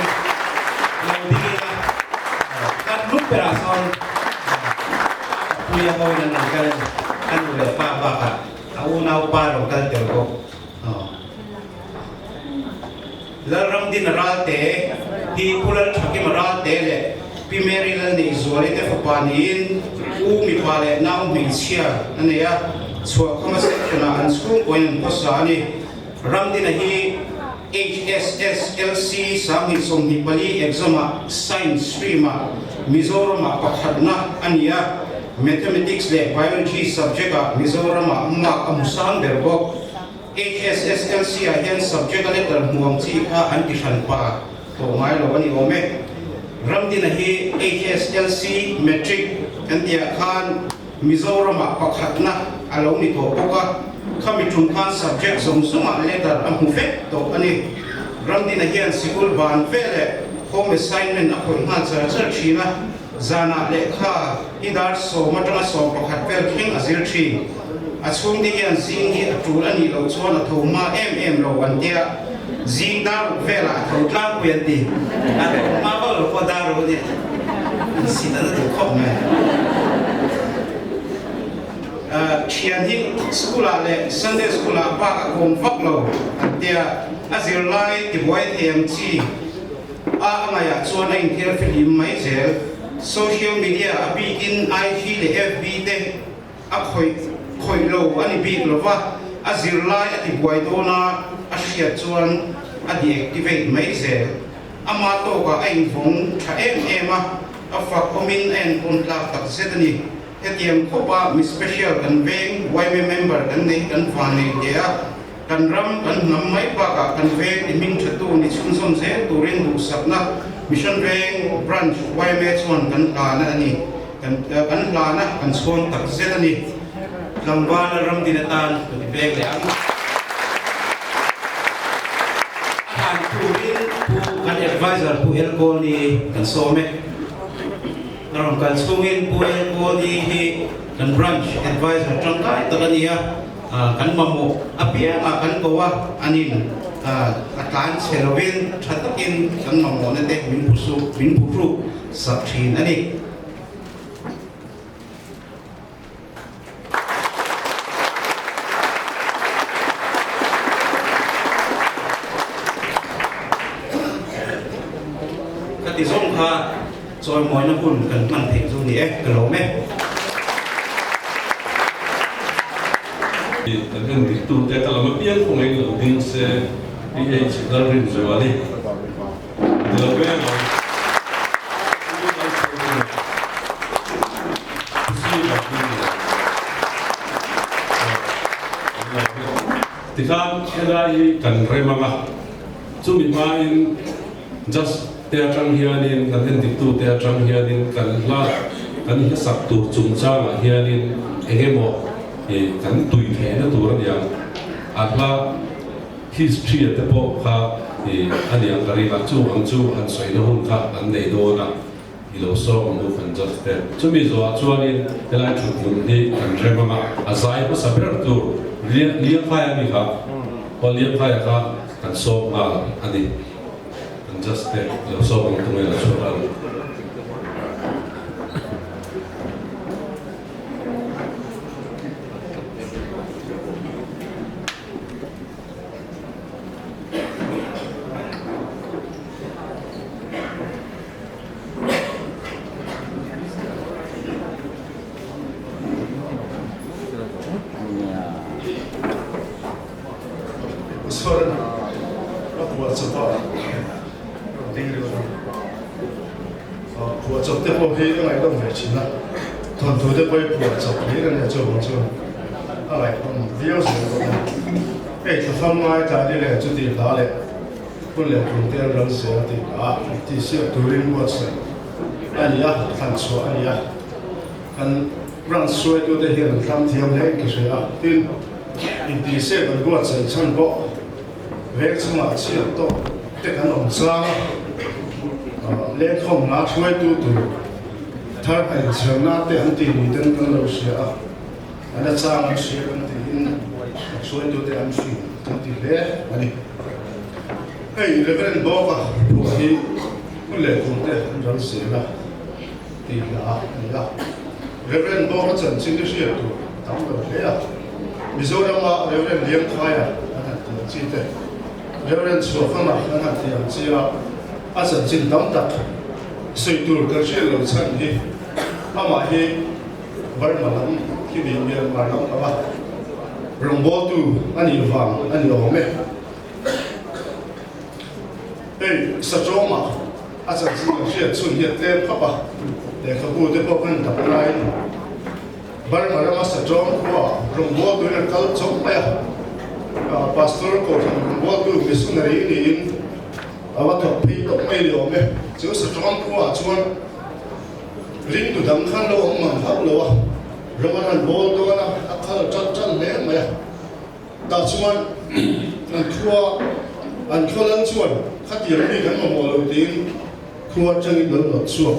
lo dingin a kan hnung berah sawn Puia hoin an rawn kal a ni. A nu leh pa bakah a unau pa rawn kal tel bawk. Lalramdina Ralte hi Pu Lalthakima Ralte leh Pi Mary Lalneihzuali te fapa niin U mipa leh nau hmeichhia a nei a, Chhuahkhama section-ah an chhungkuain an khawsa a ni. Ramdina hi HSSLC 2024 exam-ah Science stream-ah Mizoram-ah pakhatna a ni a, Mathematics leh Biology subject-ah Mizoram-ah mark a hmu sang ber bawk. HSSLC-ah hian subject-a letter hmu ang chi kha an ti hran pa tawh ngai lo a ni awm e. Ramdina hi HSLC Matric kan tihah khan Mizoramah pakhatna a lo ni tawh bawk a, khami tum khan subject zawng zawngah letter a hmu vek tawh a ni. Ramdina hian sikul ban veleh home assignment a khawih nghal char char thin a, zanah lehkha hi dar sawm atanga 11 vel thleng a zir thin. A chhungte hian zing hi a tul a nih loh chuan a tho hma em em lo an tia, zing dar ruk velah a tho tlangpui an ti. A tho hma vak lo pawh dar ruk a nia. Insit a na duh khawp mai. Thian hi school ah leh Sunday school ah bak a kawm vak lo an tia, a zirlai tibuai thei ang chi a a ngaihah chuan a inthiar fihlim mai zel. Social media a bikin IG leh FB te a khawih khawih lo a ni bik lo va, a zirlai a tibuai dawn a a hriat chuan a deactivate mai zel. Ama tawkah a invawng tha em em a, a fak awmin a enkawn tlak tak zet a ni. Hetiang khawpa mi special kan veng yma member kan nei kan van nei hle a, kan ram kan hnam mai bakah kan veng i hming thatu ni chhunzawm zel turin duhsakna Mission Veng Branch yma chuan kan hlana a ni. Kan kan hlana kan chhawn tak zet a ni. Tlangvala ram din atan ka ti veng leh ang. A hlan turin Pu kan adviser Pu Elkawni kan sawm e. A rawn kal chhungin Pu Elkawni hi kan branch adviser tangkai tak a ni a, kan mamawh apiangah kan ko a, anin a tlan chhe lovin tha takin kan mamawhna te min phu min phuhruk sak thin a ni. Ka ti zawng kha chawimawina hun kan hman theih chu ni e, ka lawm e. Kan en dik tute ka lam apiang kawngin lo ding se PH Lalrinzuali. Tikhan helai hi kan rem ang a, chumi hmain just te atang hianin kan endiktute atang hianin kan hla kan hlasak tur chungchangah hianin eng emaw kan tui theihna tur a niang a hla History a te pawh kha i a niang ka ring a, chu ang chu han sawina hun kha an nei dawn a, i lo sawm ang u kan judge te. Chumi zawhah chuanin helai thuthmun hi kan rem ang a, a zai hmasa ber tur Liangphaia mi kha, aw Liangphaia kha kan sawm nghal a ni. Kan judge te i lo sawm ang tunge lo chhuak ang. Pastor a phuah chawp a rawn ding reuh a phuah chawp te pawh hi a ngaihnawm ve thin a thawnthu te pawh hi phuah chawp hlir a nia chuvang chuan a ngaihnawm viau zel bawk a ni hei thlafam ngai tlai ni leh chuti hla leh hun leh kum te an ral zel tih hla tihsiak turin buatsaih a ni a thlan chhuah a ni a kan Branch hruaitute hian an thlang thiam hle in ka hria a, tin, intihsiak an buatsaih chhan pawh veng chungah chhiat tawk te kan awm chang a, lengkhawmna hruaitu tur thar a inchherna te an tih ni ten kan lo hria a, a la chang an hria kan tiin hruaitute an fing kan ti hle a ni. Hei Reverend Bawka phuah hi hun leh kum te an ral zel a. Tih hla a ni a. Reverend Bawka chanchin hi hriat tur a tam lo hle a. Mizorama Reverend Liangkhaia an han ti ang chi te, Reverend Chhuahfama an han ti ang chi a, a chanchin tam tak sawi tur kan hriat loh chhan hi amah hi Burma lam khi ni Myanmar lam panga rawngbawltu a nih vang a ni awm e. Hei Sachawma a chanchin kan hriat chhun hi a tlem khawp a, lehkhabu te pawh kan dap laiin Burma rama Sachawm khua rawngbawltu in a kal chawp mai a, Pastor Kohhran rawngbawltu missionary niin a va thawk phei tawp mai ni awm e. Chu Sachawm khuaah chuan ringtu dang khan lo awm mang hauh lo a, ram an han bawl dawn a, a khal ṭalh ṭalh hle mai a. Tah chuan an khua an khua lal chuan khatiang mi kan mamawh lo tiin khua atangin lo nawt chhuak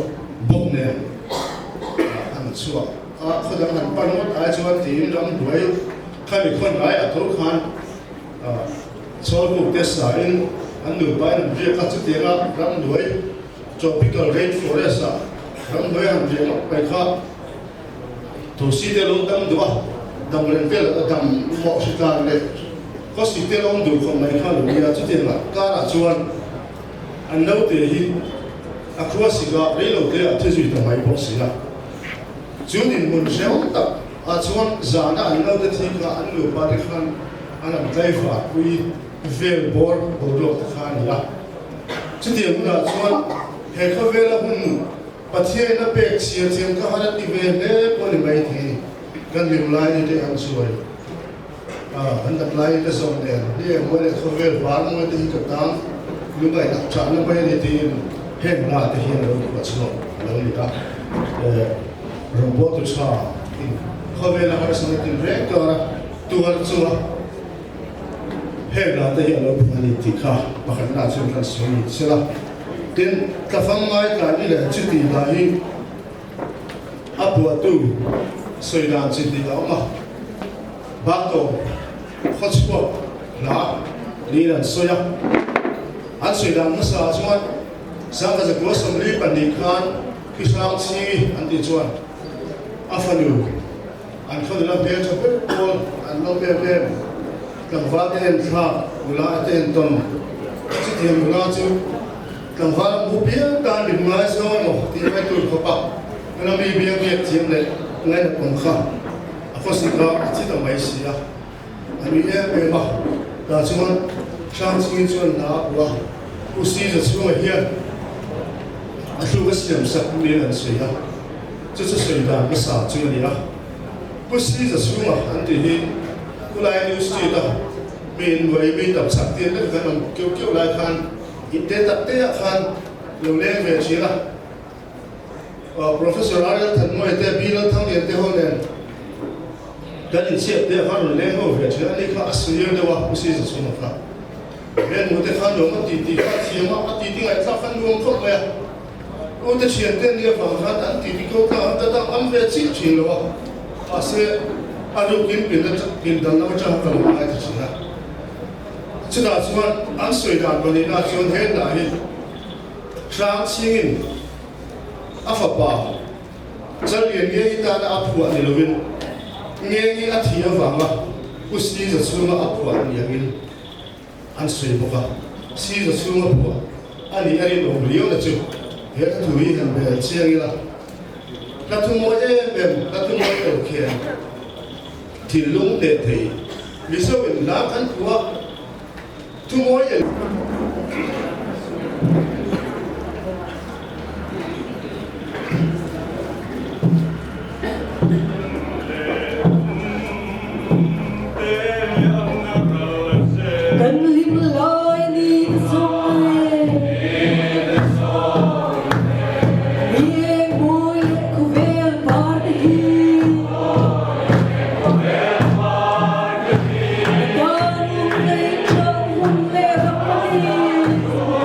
bawk nen an chhuak a, khaw dang han pan ngawt ai chuan tiin ramhnuai khami khawn laiah tho khan chhawlbuk te sain an nupain an riak a, chutianga ramhnuai tropical rain forest ah ramhnuai han riak ngawt mai kha Thosi te lo dam duh a, dam reng vel a dam mawh hri tlan leh khawsi te lo awm duh khawp mai kha lo nia. Chutiangah karah chuan an naute hi a khua sikah reilo te ah thi zui ta mai bawk si a. Chu dinhmun hrehawm tak ah chuan zana an naute thi kha an nupa te khan an an tlaivar pui vel bawr boruak te kha a ni a. Chutiang hunah chuan he khawvela hun Pathian a pek chhia thiam ka har a ti ve hle pawh ni mai thei ni. Kan hlim lai ni te an chuai a, kan dam lai ni te zawng nen hi eng mawi leh khawvel var mawi te hi ka tan lungaih nak chah na mai a ni tiin heng hla te hian lo phuah chhuak a lo ni a. Rawngbawltu tha in khawvel a harsatna tin reng kar a tuar chunga heng hla te hi a lo phuah a ni tih kha pakhatna chuan kan sawi ni sela. Tin, tlafang ngai tlai ni leh chuti dah hi a puahtu sawi dan chi hnih a awm a, Bato khawchhuak hla niin an sawi a. An sawi dan hmasa ah chuan Sangkazakua 42 khan khi hrang chhingi an tih chuan a fanu an khaw nula hmel tha ber pawl an lo em em, tlangval te en thlak, nula te en tawn. Chutiang nula chu tlangval an hmu piang tan mit ngai zawng emaw tih mai tur khawp a, nula mi biang biak thiam leh ngainat awm kha a khawsik a, a thi ta mai si a, a nui em em a. Tah chuan Hrangchingin chuan hna a pawh a, Pu Siza chhungah hian a thluk a siam sak niin an sawi a. Chu chu sawi dan hmasa chu a ni a. Pu Siza chhunga an tih hi Kulai New Street a mi innuai mi tam chak tir lek kan awm keuh keuh lai khan in te tak te ah khan lo leng ve thin a. Professor RL Thanmawia te, B Lalthanglian te ho nen kan inchhiat te ah khan rawn leng ho ve thin a. Ani kha a senior deuh a Pu Siza chhunga kha. Heng te khan nuam a ti tih kha a thiam a, a ti ti ngaihthlak khan nuam khawp mai a. Ute thiante an nih avang khan an titi ko tlang an ta dang am ve chiah thin lo a, mahse a rukin pin dan lam atanga ka lo ngai ta thin a. Chutah chuan an sawi dan pahnihna chuan he hna hi hrang chhingin a fapa Challian Ngengi tana a phuah ni lovin Ngengi a thih avanga Pu Siza chhunga a phuah ni angin An sawi bawk a, Siza chhunga phuah a nih a rinawm riau na chu he hla thu hi han bel chiang ila, hla thu mawi em em, hla thu mawi lo khian thinlung teh thei Mizo in hla kan phuah. Thumawi el. Kan hlim lai ni te sawng e. Mi eng mawi leh khawvel par te hi. Ka tan um nei than hun leh ram a ni.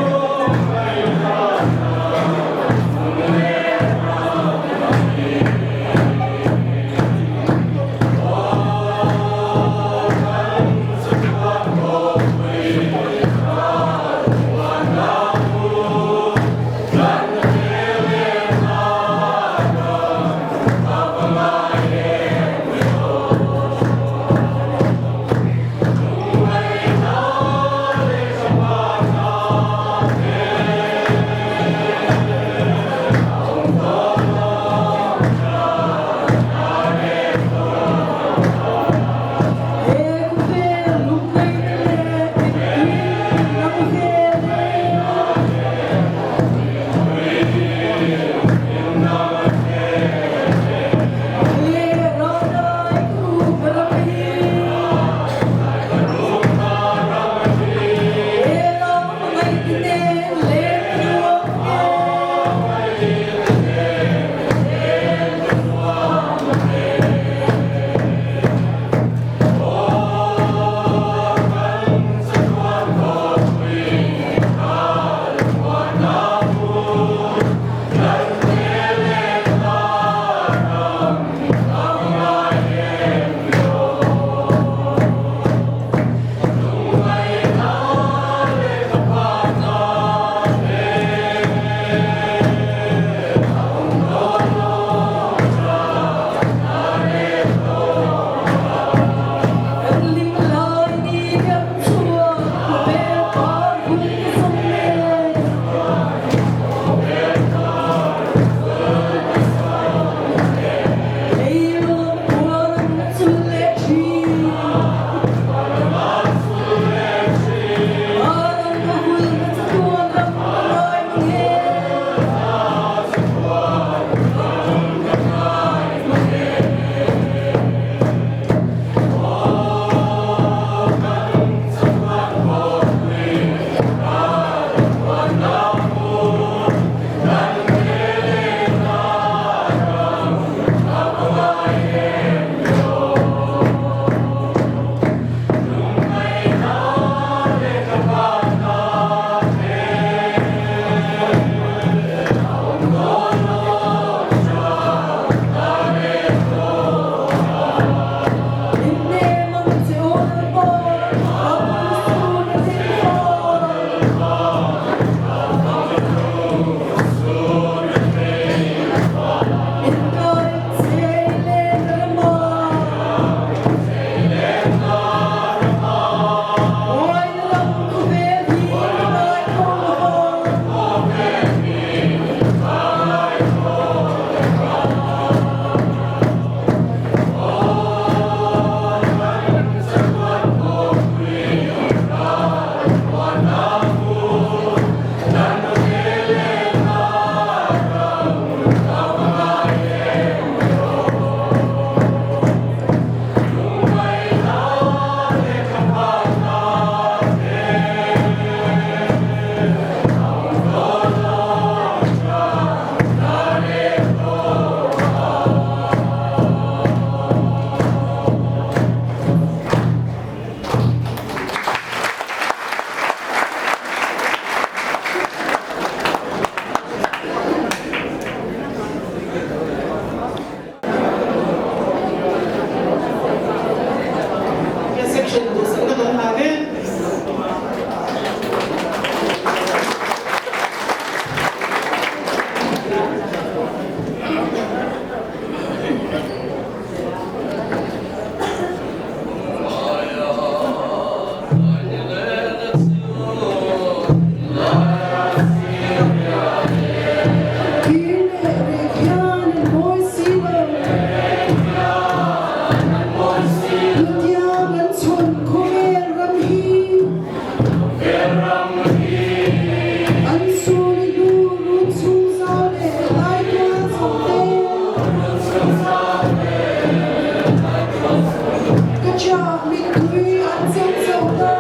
mittui an cheng zo ta.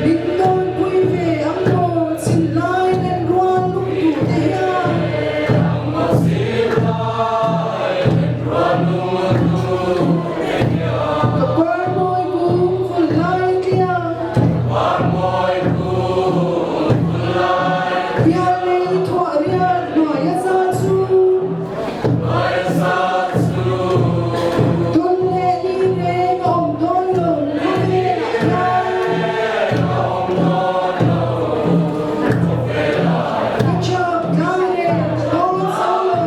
Min tawnpui ve ang maw chinlai nen rual lungduh te hian. Ka parmawi kung vul lai tliang. Pialei thuah riat hnuaia za chu. Tawn leh ni reng a awm dawn lo khawvelah hian. Ka chak tlai reng ka dawn zo lo.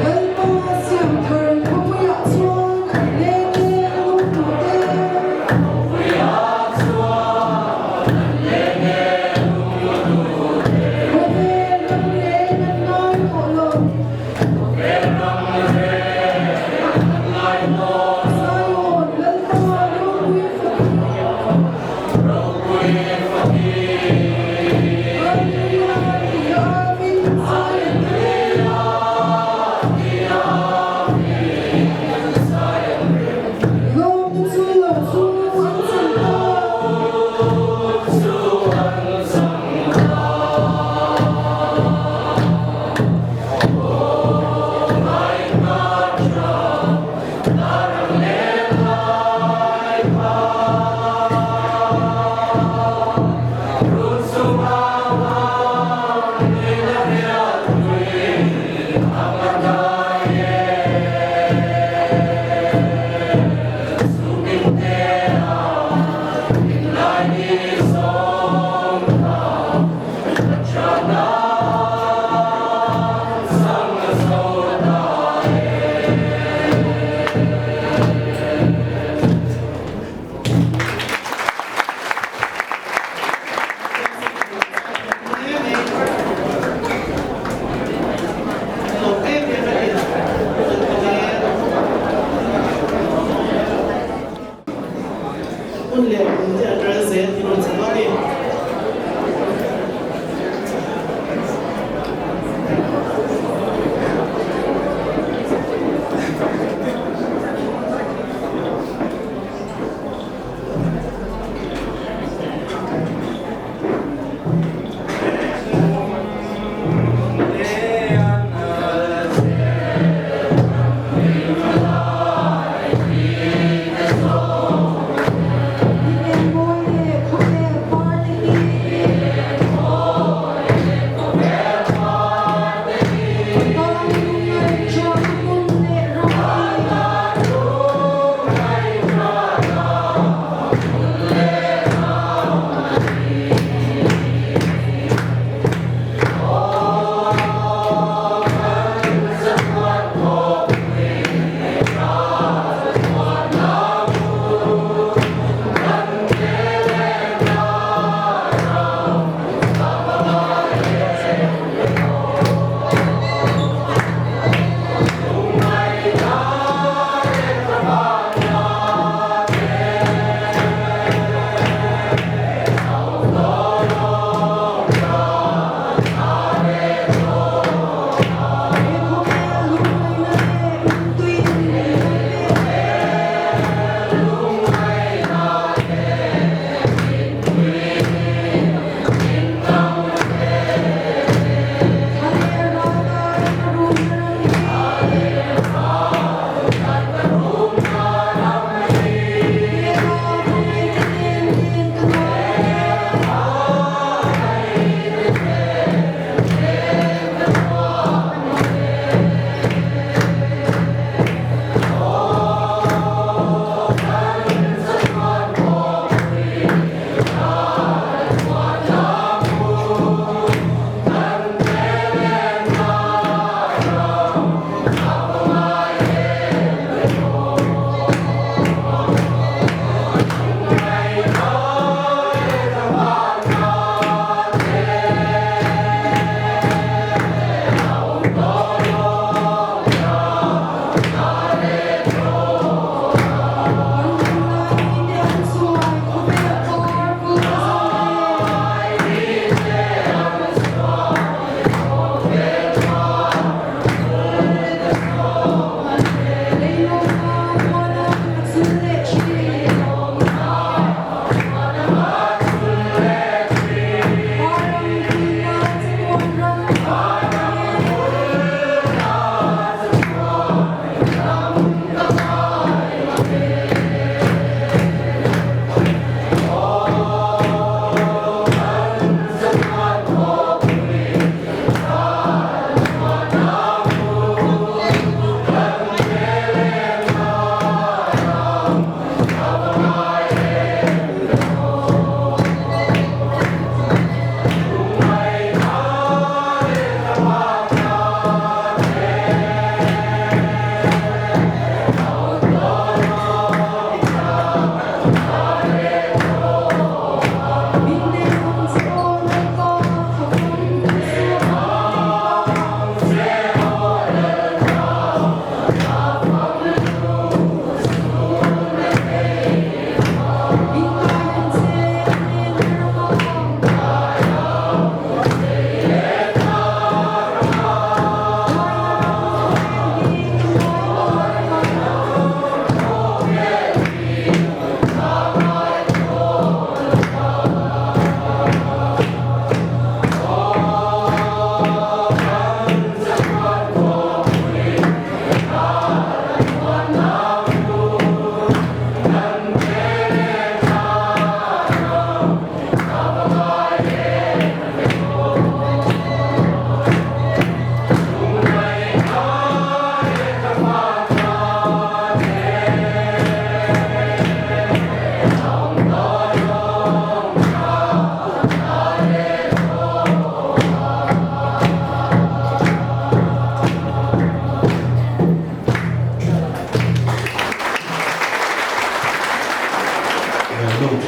Lalpa Siamthar khawpuiah chuan an leng e lungduhte. Khawvel ram reng an ngai tawh lo. Zion Lalpa ropui fakin. Hallelujah ti amin Zion Lawmna chu lo chu an chang ta. Hun leh kum te an rel zel tih rawn chham a ni. Ni eng mawi leh khawvel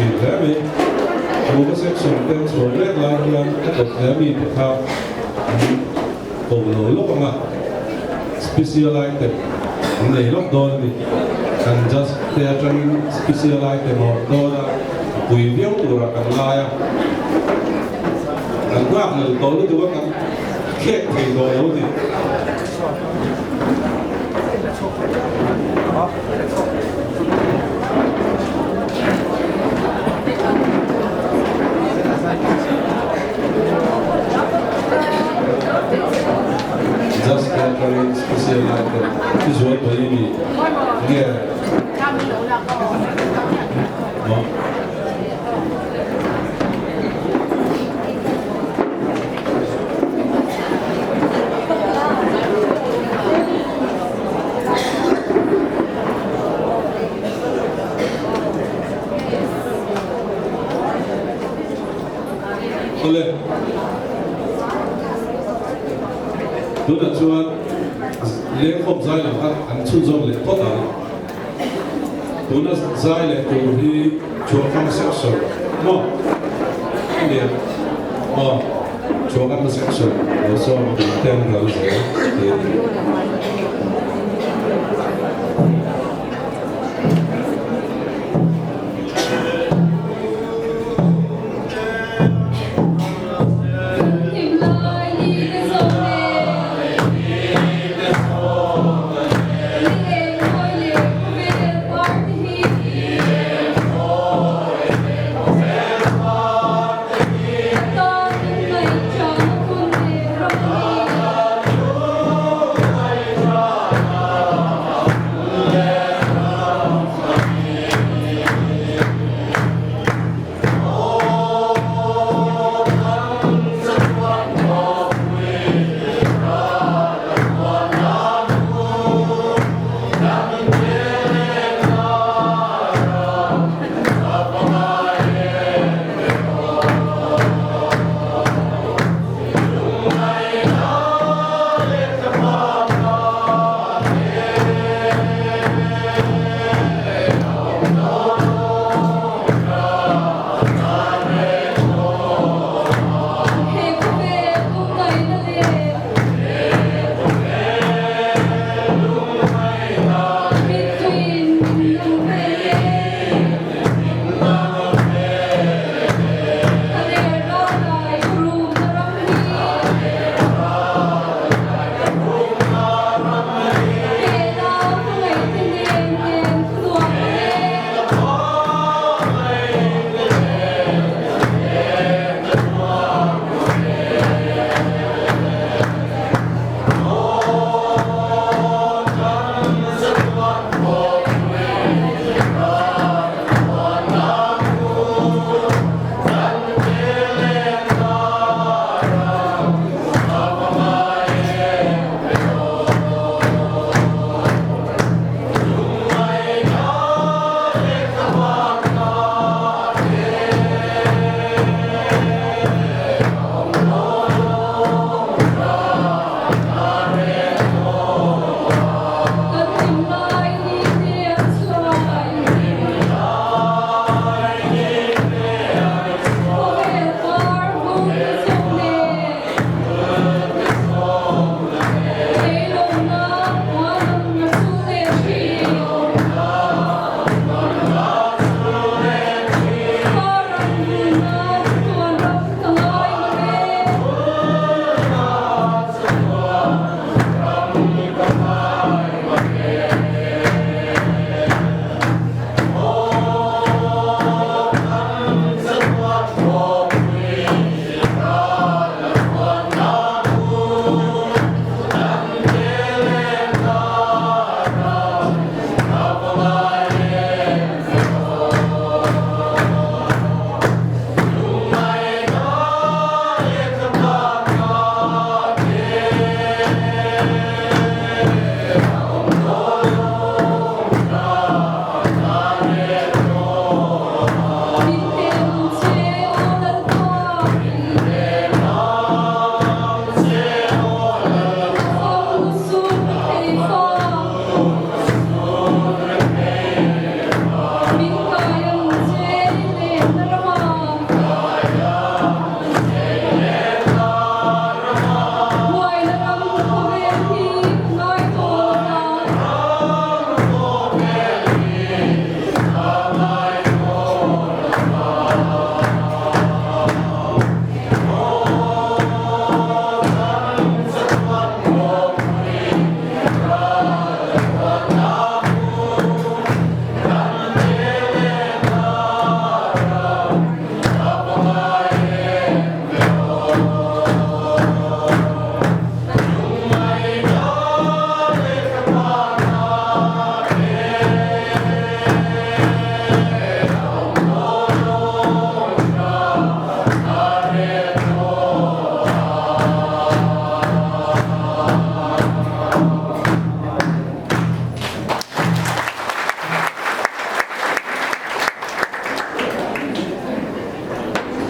thin hle mai. Kuhva section te chhuah mek lai hian a kawt hle mi te kha an ko lo lawk ang a, special item an nei lawk dawn a ni. Kan judge te atangin special item a awm dawn a, a pui viau turah kan ngai a. Kan nghak lel tawh lutuk a, kan khek thei tawh lo a ni. Just Catering Special Item i zual pawh i mi nge maw? Awle, tunah chuan lengkhawm zai lam kha an chhunzawm leh phawt ang. Tuna zai leh tur hi Chhuahkam section maw? A nia aw, Chhuahkam section lo sawm ten ral zel tih a ni.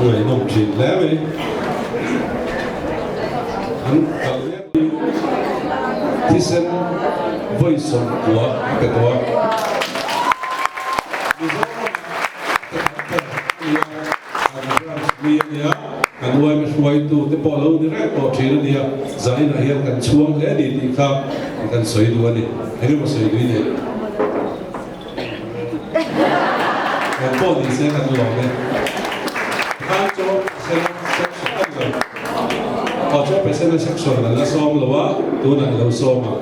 Ngaihnawm thin hle mai. An kal mek hi thisen vawi 90 a pe tawh a. Mizoram ah te khat ber a ni a, kan branch mi a nia, kan yma hruaitu te pawh lo ni reng tawh thin a nia, zaninah hian kan chhuang hle a ni tih kha kan sawi duh a ni. Engemaw sawi duh i nei? Kan pawh ni se kan lawm e. Tikhan chaw pasena section a ni lo. Aw chaw pasena section kan la sawm lo a, tunah i lo sawm a.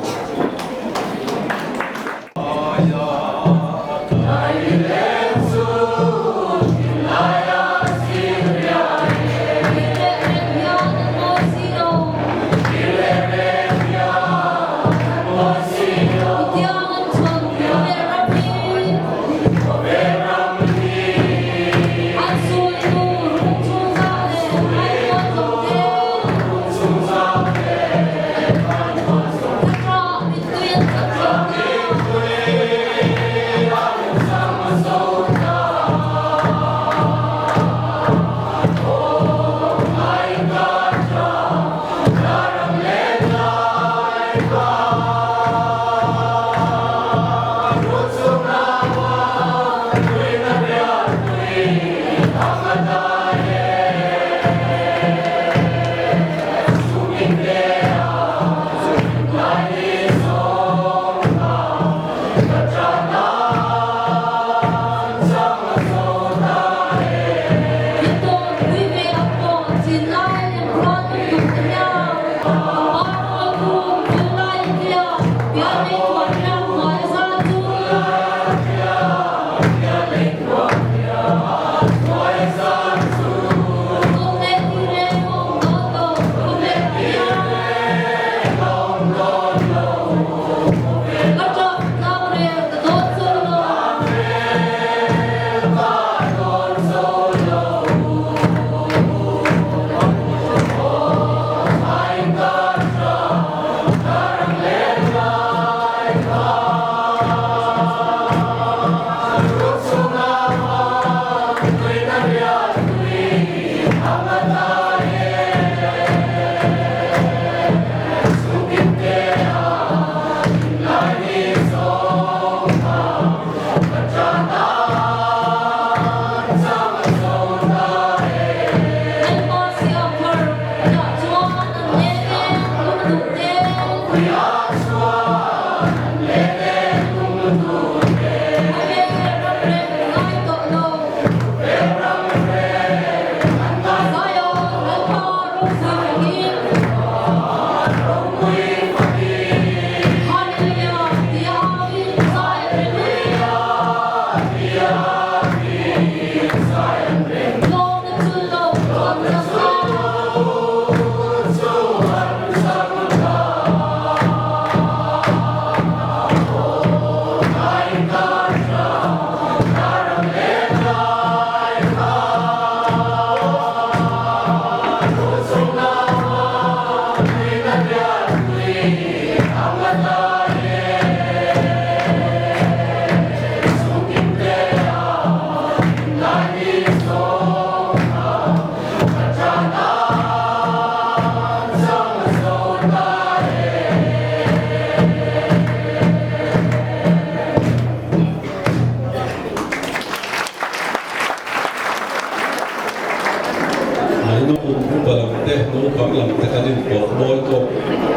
Upa lam te, naupang lam te kan inpawh mawi tawk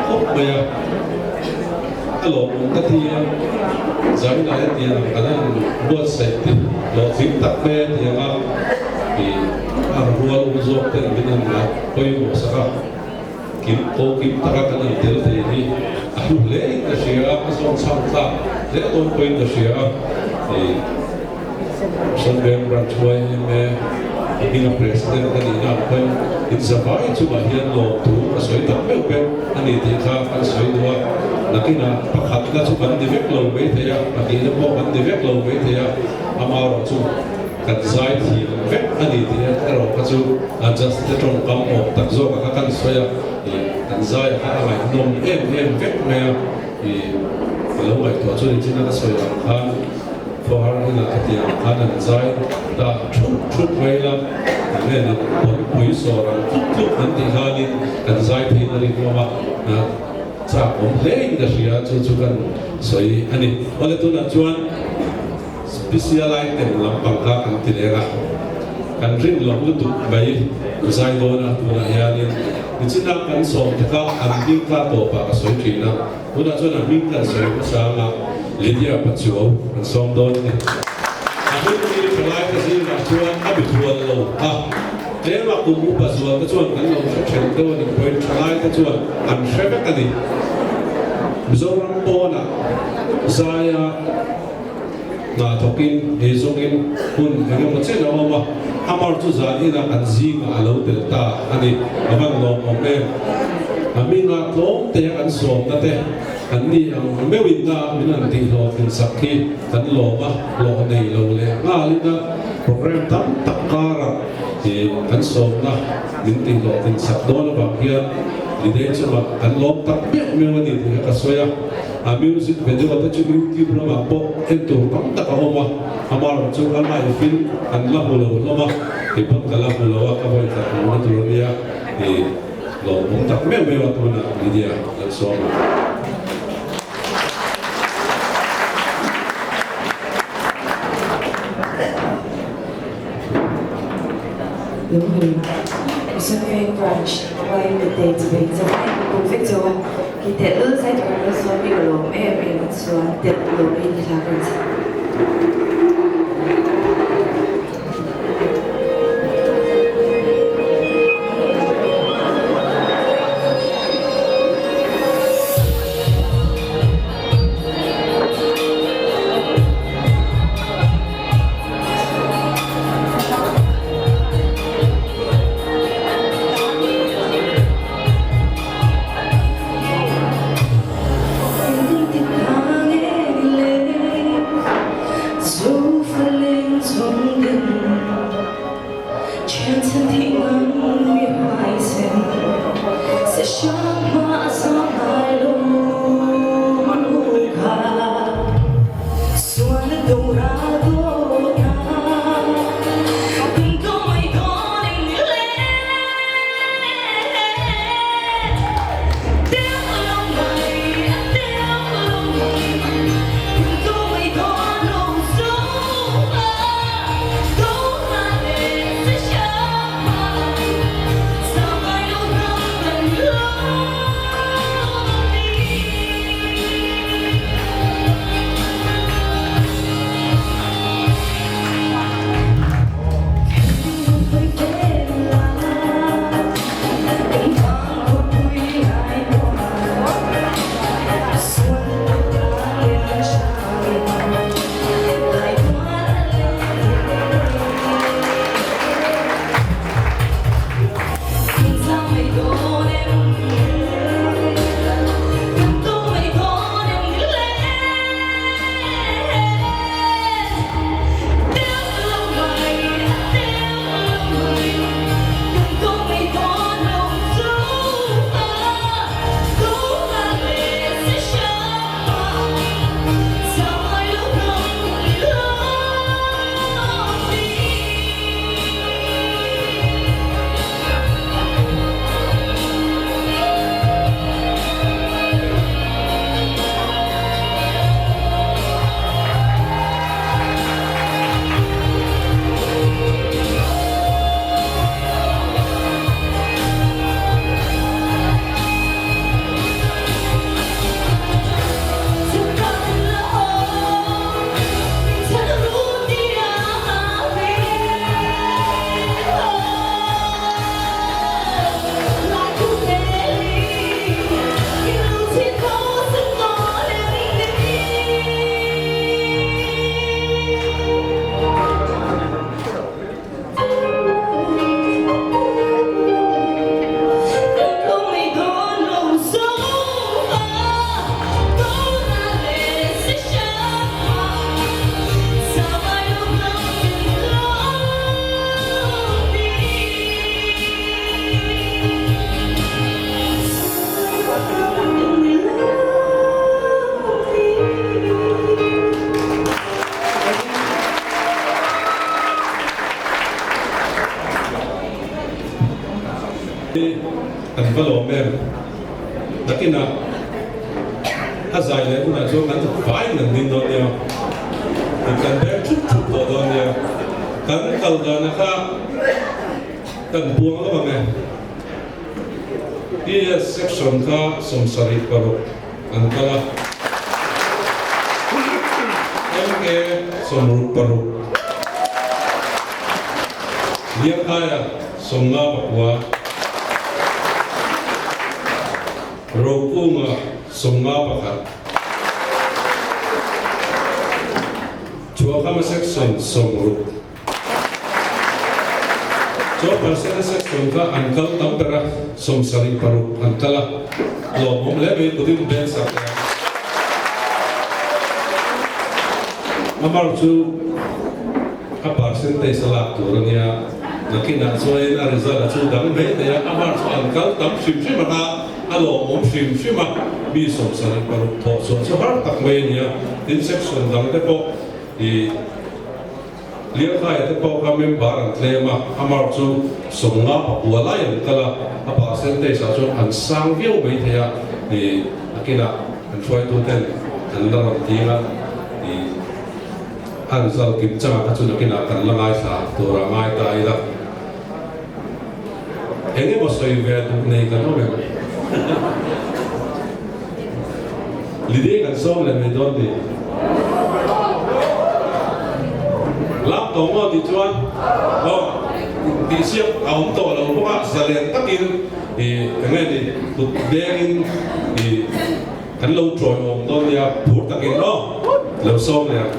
khawp mai a, a lawmawm ka ti a, zainah hetiang ang kan han buatsaih te hlawhtling tak mai a ti ang a, ih a rual u zawk ten min han la pawimawh sak a, kim ko kim taka kan han tel thei hi a hlu hle in ka hria a, a zawn chhang tlak hle dawn pawhin ka hria a, ih. Sawmveng Branch yma a hminga President ka nihna ang pawn inzavai chungah hian lawmthu ka sawi tak meuh vek a ni tih kha kan sawi duh a. Nakinah pakhatna chu kan ni vek lo maithei a, pahnihna pawh kan ni vek lo maithei a, amaherawh chu kan zai thiam vek a ni tih erawh kha chu a just te tawngkam awm tak zawkah kha kan sawi a, ih kan zaiah kha a ngaihnawm em em vek mai a, ih ka lo ngaihtuah chu ni chin a ka sawi ang khan. Khawhar inah khatiang khan an zai ta thup thup mai la, enge ni pawnpui sawr ang tluk tluk an tih khanin kan zai phei na rinawm a, chak awm hle in ka hria chu chu kan sawi a ni. Awle tunah chuan special item lampang kha kan ti leng a, kan rin loh lutuk mai zai dawn a tunah hianin nichina kan sawm te kha an hming kha tawpah ka sawi thin a. Tunah chuan a hming kan sawi hmasa anga Lydia Pachuau kan sawm dawn a ni. A hming hi thalaite zingah chuan a mithual lo a, tlema kum upa zual te chuan kan lo hre then deuh a nih pawhin thalaite chuan an hre vek a ni. Mizoram pawnah zaia hna thawkin eizawngin hun eng emaw chen a awm a, Amar chu zan inah kan zingah a lo tel ta a ni. A van lawmawm em? A hminga tlawm te an sawmna te an ni ang meuhin na min han tihhlawhtlin sak hi kan lawm a, hlawh nei lo leh nghalin a program tam tak karah kan sawmna min tihhlawhtlin sak dawn avang hian Lidei chungah kan lawm tak meuh meuh a ni tih kha ka sawi a. A music video te chu YouTube lamah pawh en tur tam tak a awm a, amaherawh chu a live in an la hmu lo hlawm a, kei pawn ka la hmu lo a, ka vawi khat hmuhna tur a nia i lawmawm tak meuh meuh a tunah Lydia Lalsawma. Lunghlui Mission Branch YMA te chuvei chuvei kum vek chu a Khi telh lul zai tur an sawm hi ka lawm em em a chuan telh lo in hi hla kan chhang. Kan va lawm em? Nakinah a zai leh hunah chuan kan vaiin kan ding dawn nia, kan beng thup thup tawh dawn nia. Kan kal dana kha kan buang lo ang e. PS section kha 76 an kal a, MK 66. Liangkhaia 59, Rokunga 51, Chhuakhama section 60. Chuan Parsena section kha an kal tam ber a, 76 an kal a, lawmawm hle mai kutin beng sak leh ang. Amar chu a percentage a lak tur a nia, nakinah chuanin a result a chu dang mai thei a, amar chu an kal tam hrim hrim ang a, a lawmawm hrim hrim a, mi 76 thawh chhuah chu har tak mai a nia, tin section dang te pawh ih. Lianghaia te pawh kha member an tlem a, amar chu 59 lai an kal a, a percentage ah chuan an sang viau mai thei a, ih a kinah an hruaitu ten an la rawn ding a, ih a result kim changah kha chu nakinah kan la ngaithla tur a ngai ta ila. Eng emaw sawi ve duh nei kan awm em? Lidei kan sawm leh mai dawn ni. Lak tawh maw tih chuan aw tihsiak a awm tawh lo bawk a, zalen takin ih eng nge ni kut dengin ih kan lo tawiawm dawn nia phur takin aw lo sawm leh ang.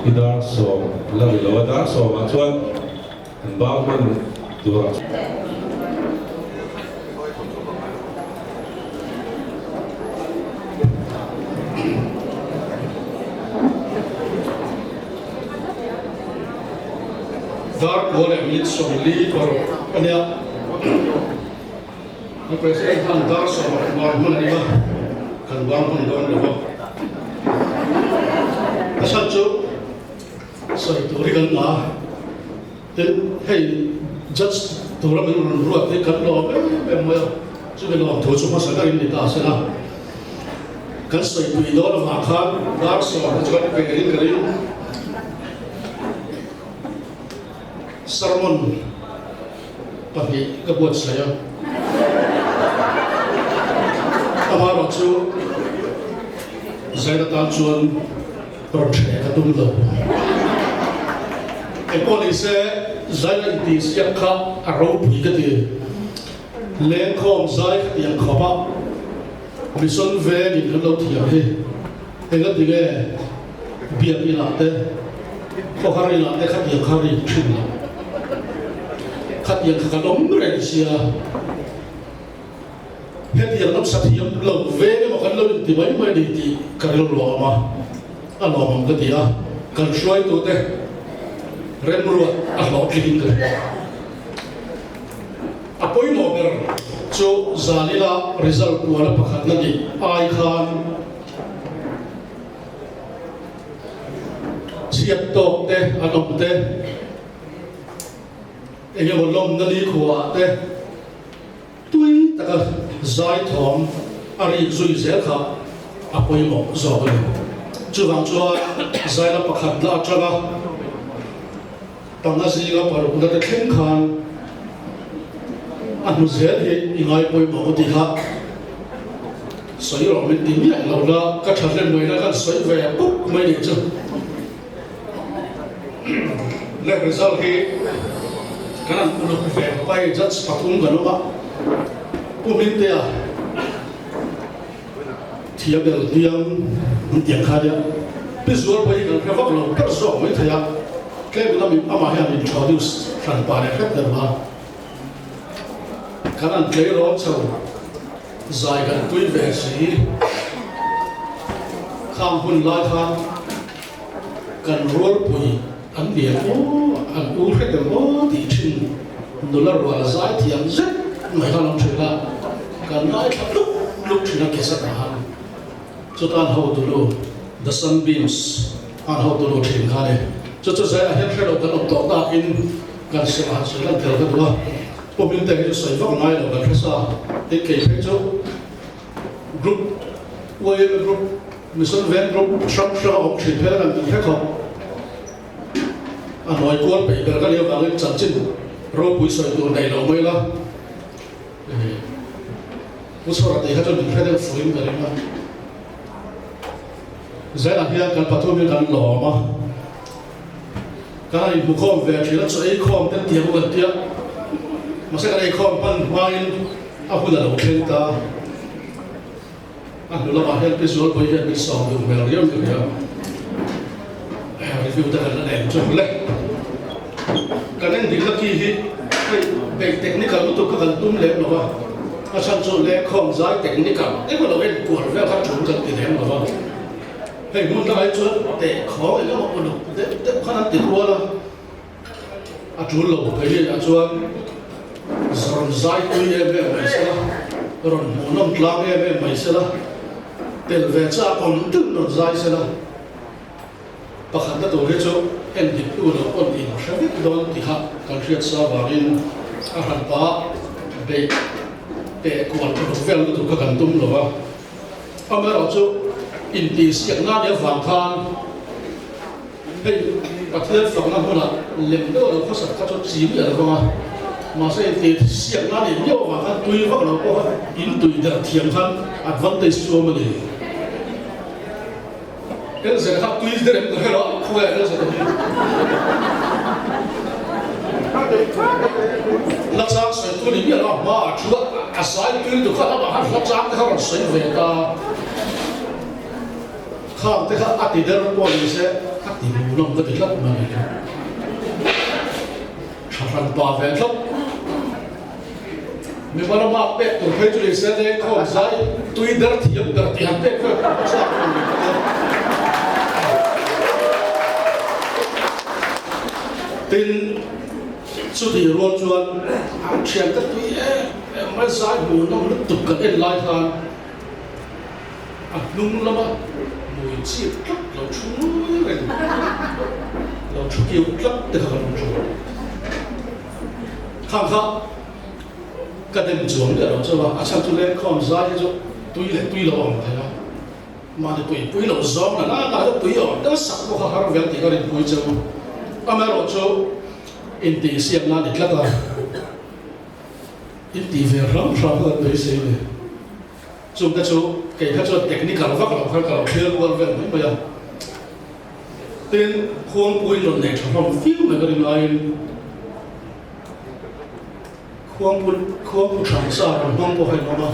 I dar sawm la ri lo a, dar sawmah chuan an bang hman tur a. Dar kua leh minute 46 a nia. Kan President khan dar sawmah ban hman a ni a, kan ban hman dawn lo va. A chhan chu sawi tur hi kan la a, tin hei judge tura min rawn ruat hi kan lawm em em mai a, chumi lawm thu chu hmasa berin ni ta se la, kan sawi tui dawn avang khan dar sawmah chu kan pe in ka ring. Sermon pahnih ka buatsaih a, amaherawh chu Zaina tan chuan rawn hreh ka tum lo. Engpawh ni se Zaina intihsiak kha a ropui ka ti. Lengkhawm zai kha tiang khawp a, Mission vengin kan lo thiam hi engati nge biak inah te, khawhar inah te khatiang kha rik thin lo. Khatiang kha kan awm reng sia. Hetiang lam sathiam lo veng emaw kan lo inti mai mai ni tih ka rilru a awm a, a lawmawm ka ti a, kan hruaitute remruat a hlawhtling ka hria. A pawimawh ber. Chu Zalila result puana pakhatna nih ai khan chhiat tawk te an awm te, eng emaw lawmna nikhuaah te tui taka zai thawm a rik zui zel kha a pawimawh zawk a ni. Chuvang chuan zaila pakhatna atanga Panga zinga parukna te thleng khan a hnu zel hi i ngai pawimawh ti kha sawi rawh min ti miah lo la, ka tha hlem mai la kan sawi ve puk mai nih chu. Le result hi kan han uluk ve khawp a, hei judge pathum kan awm a, Pu Hmingtea Thia bel hniang an tiang kha nia. Pi Zualpui hi kan hre vak lo ber zawk mai thei a, tlem in ami amah hian introduce hran pah leh hlek deuh a. Kan an tleirawl chho zai kan pui ve si. Khang hun lai khan kan rualpui an lian aw, an u hre deuh aw tih thin nula rual zai thiam zet mai khan awm thin a, kan ngaithla tluk tluk thin a cassette ah khan. Chutan hotulu The Sunbeams an hotulu thin kha ni. Chu chu zai ah hian hre lo kan awm tawh takin kan serh han sawi lan tel ka duh a, pawmin te hi chu sawi vak ngai lo kan hre sa, tin kei phei chu Group, YMA Group, Mission Veng Group hrang hrang a awm thin phel a kan tih hlek ho. A hnuai kual peih ber ka nih avangin chanchin ropui sawi tur nei lo mai la. Pu Chhawra tih kha chu min hre deuh fuhin ka ring a. Zelah hian kan pathum hi kan lawm a. Kan han inhmukhawm ve thin a, chaw ei khawm te tiang kan tia. Mahse kan ei khawm hman hmain a hun a lo thleng ta. A hnu lamah hian Pi Zualpui hian min sawm duh hmel riau ka nia. Review te kan la nei ang chu le. Kan en dikna ki hi hei beih technical lutuk kha kan tum lem lo va, a chhan chu lengkhawm zai technical emaw lo enkual vel kha tul kan ti lem lo va. Hei hmun dangah hi chuan teh khawng eng emaw uluk deuh deuh khan an ti rual a, a tul lo phei hi ah chuan rawn zai tui em em mai sela, rawn hmuhnawm tlang em em mai sela, tel ve chak awm deuh rawn zai sela, pakhatna tur hi chu en dik tu lo pawn in hre vek dawn tih kha kan hriat sa vangin a hranpa beih teh kual uluk vel lutuk kha kan tum lo va. Amaherawhchu, intihsiakna nia vang khan hei Pathian fakna hmunah lem deuh lo khawsak kha chu chi miah lo vang a, mahse intihsiakna nih miau avang khan tui vak lo pawh kha in tui der thiam khan advantage chu awm a ni. Elzeta kha tui der em ka hre lo a, khawnge Elzeta hi? Hla chang sawi tu ni miah lo a hma ah thu a, a zai tui lutuk kha lamah khan hla chang te kha rawn sawi ve ta. Khang te kha a ti der pawh ni se a ti hmuhnawm ka ti tlat mai a ni. Tha hran pa ve tlat. Mimal a mark pek tur phei chu ni se lengkhawm zai tui der thiam ber tih han pek vel kha chak a ni bawk a. Tin, chutih rual chuan an thiante tui em em mai zai hmuhnawm lutuk kan en lai khan a hnung lama mui chip tlat lo thu ngui reng lo thu kiu tlat te kha kan awm thin. Khang kha ka dem chuang miah lo chu a, a chhan chu lengkhawm zai hi chu tui leh tui lo a awm thei a, mahni tui pui lo zawng la la la chu tui a awm deuh a, sak pawh kha har vel tih ka rinpui che u. Amaherawhchu intihsiakna a ni tlat a, intih ve hram hram kha kan beisei a ni. Chungte chu kei kha chuan technical vak lo khan ka lo thlir rual vel mai mai a. Tin, khuangpuiin rawn nei tha hlawm viau mai ka ring laiin khuangpu khuangpu thang sa rawn hmang pawh kha in awm a.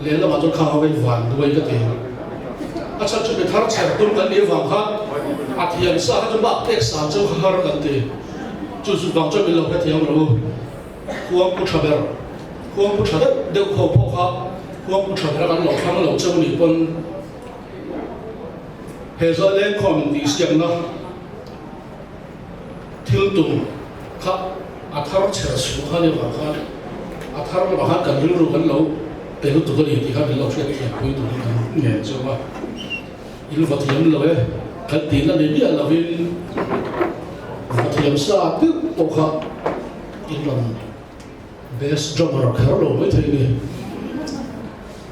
Lehlamah chuan khang ho in van duai ka ti. A chhan chu mi thar chher tum kan nih avang khan a thiam sa kha chu bak pek san chu har kan ti. Chu chu vang chuan min lo hrethiam rawh u. Khuangpu tha ber, khuangpu tha deuh deuh ho pawh kha khuangpu tha ber a kan lo thlang lo cheu nih pawn he zawi lengkhawm intihsiakna thil tum kha a thar chher chhuah kha ni vang khan. A thar lamah khan kan rilru kan lo pe lutuk a ni tih kha min lo hriat thiam pui turin kan ngen zawk a. In va thiam lo e, kan tihna ni miah lovin va thiam sa deuh pawh kha in rawn Best drummer kher lo mai thei ni.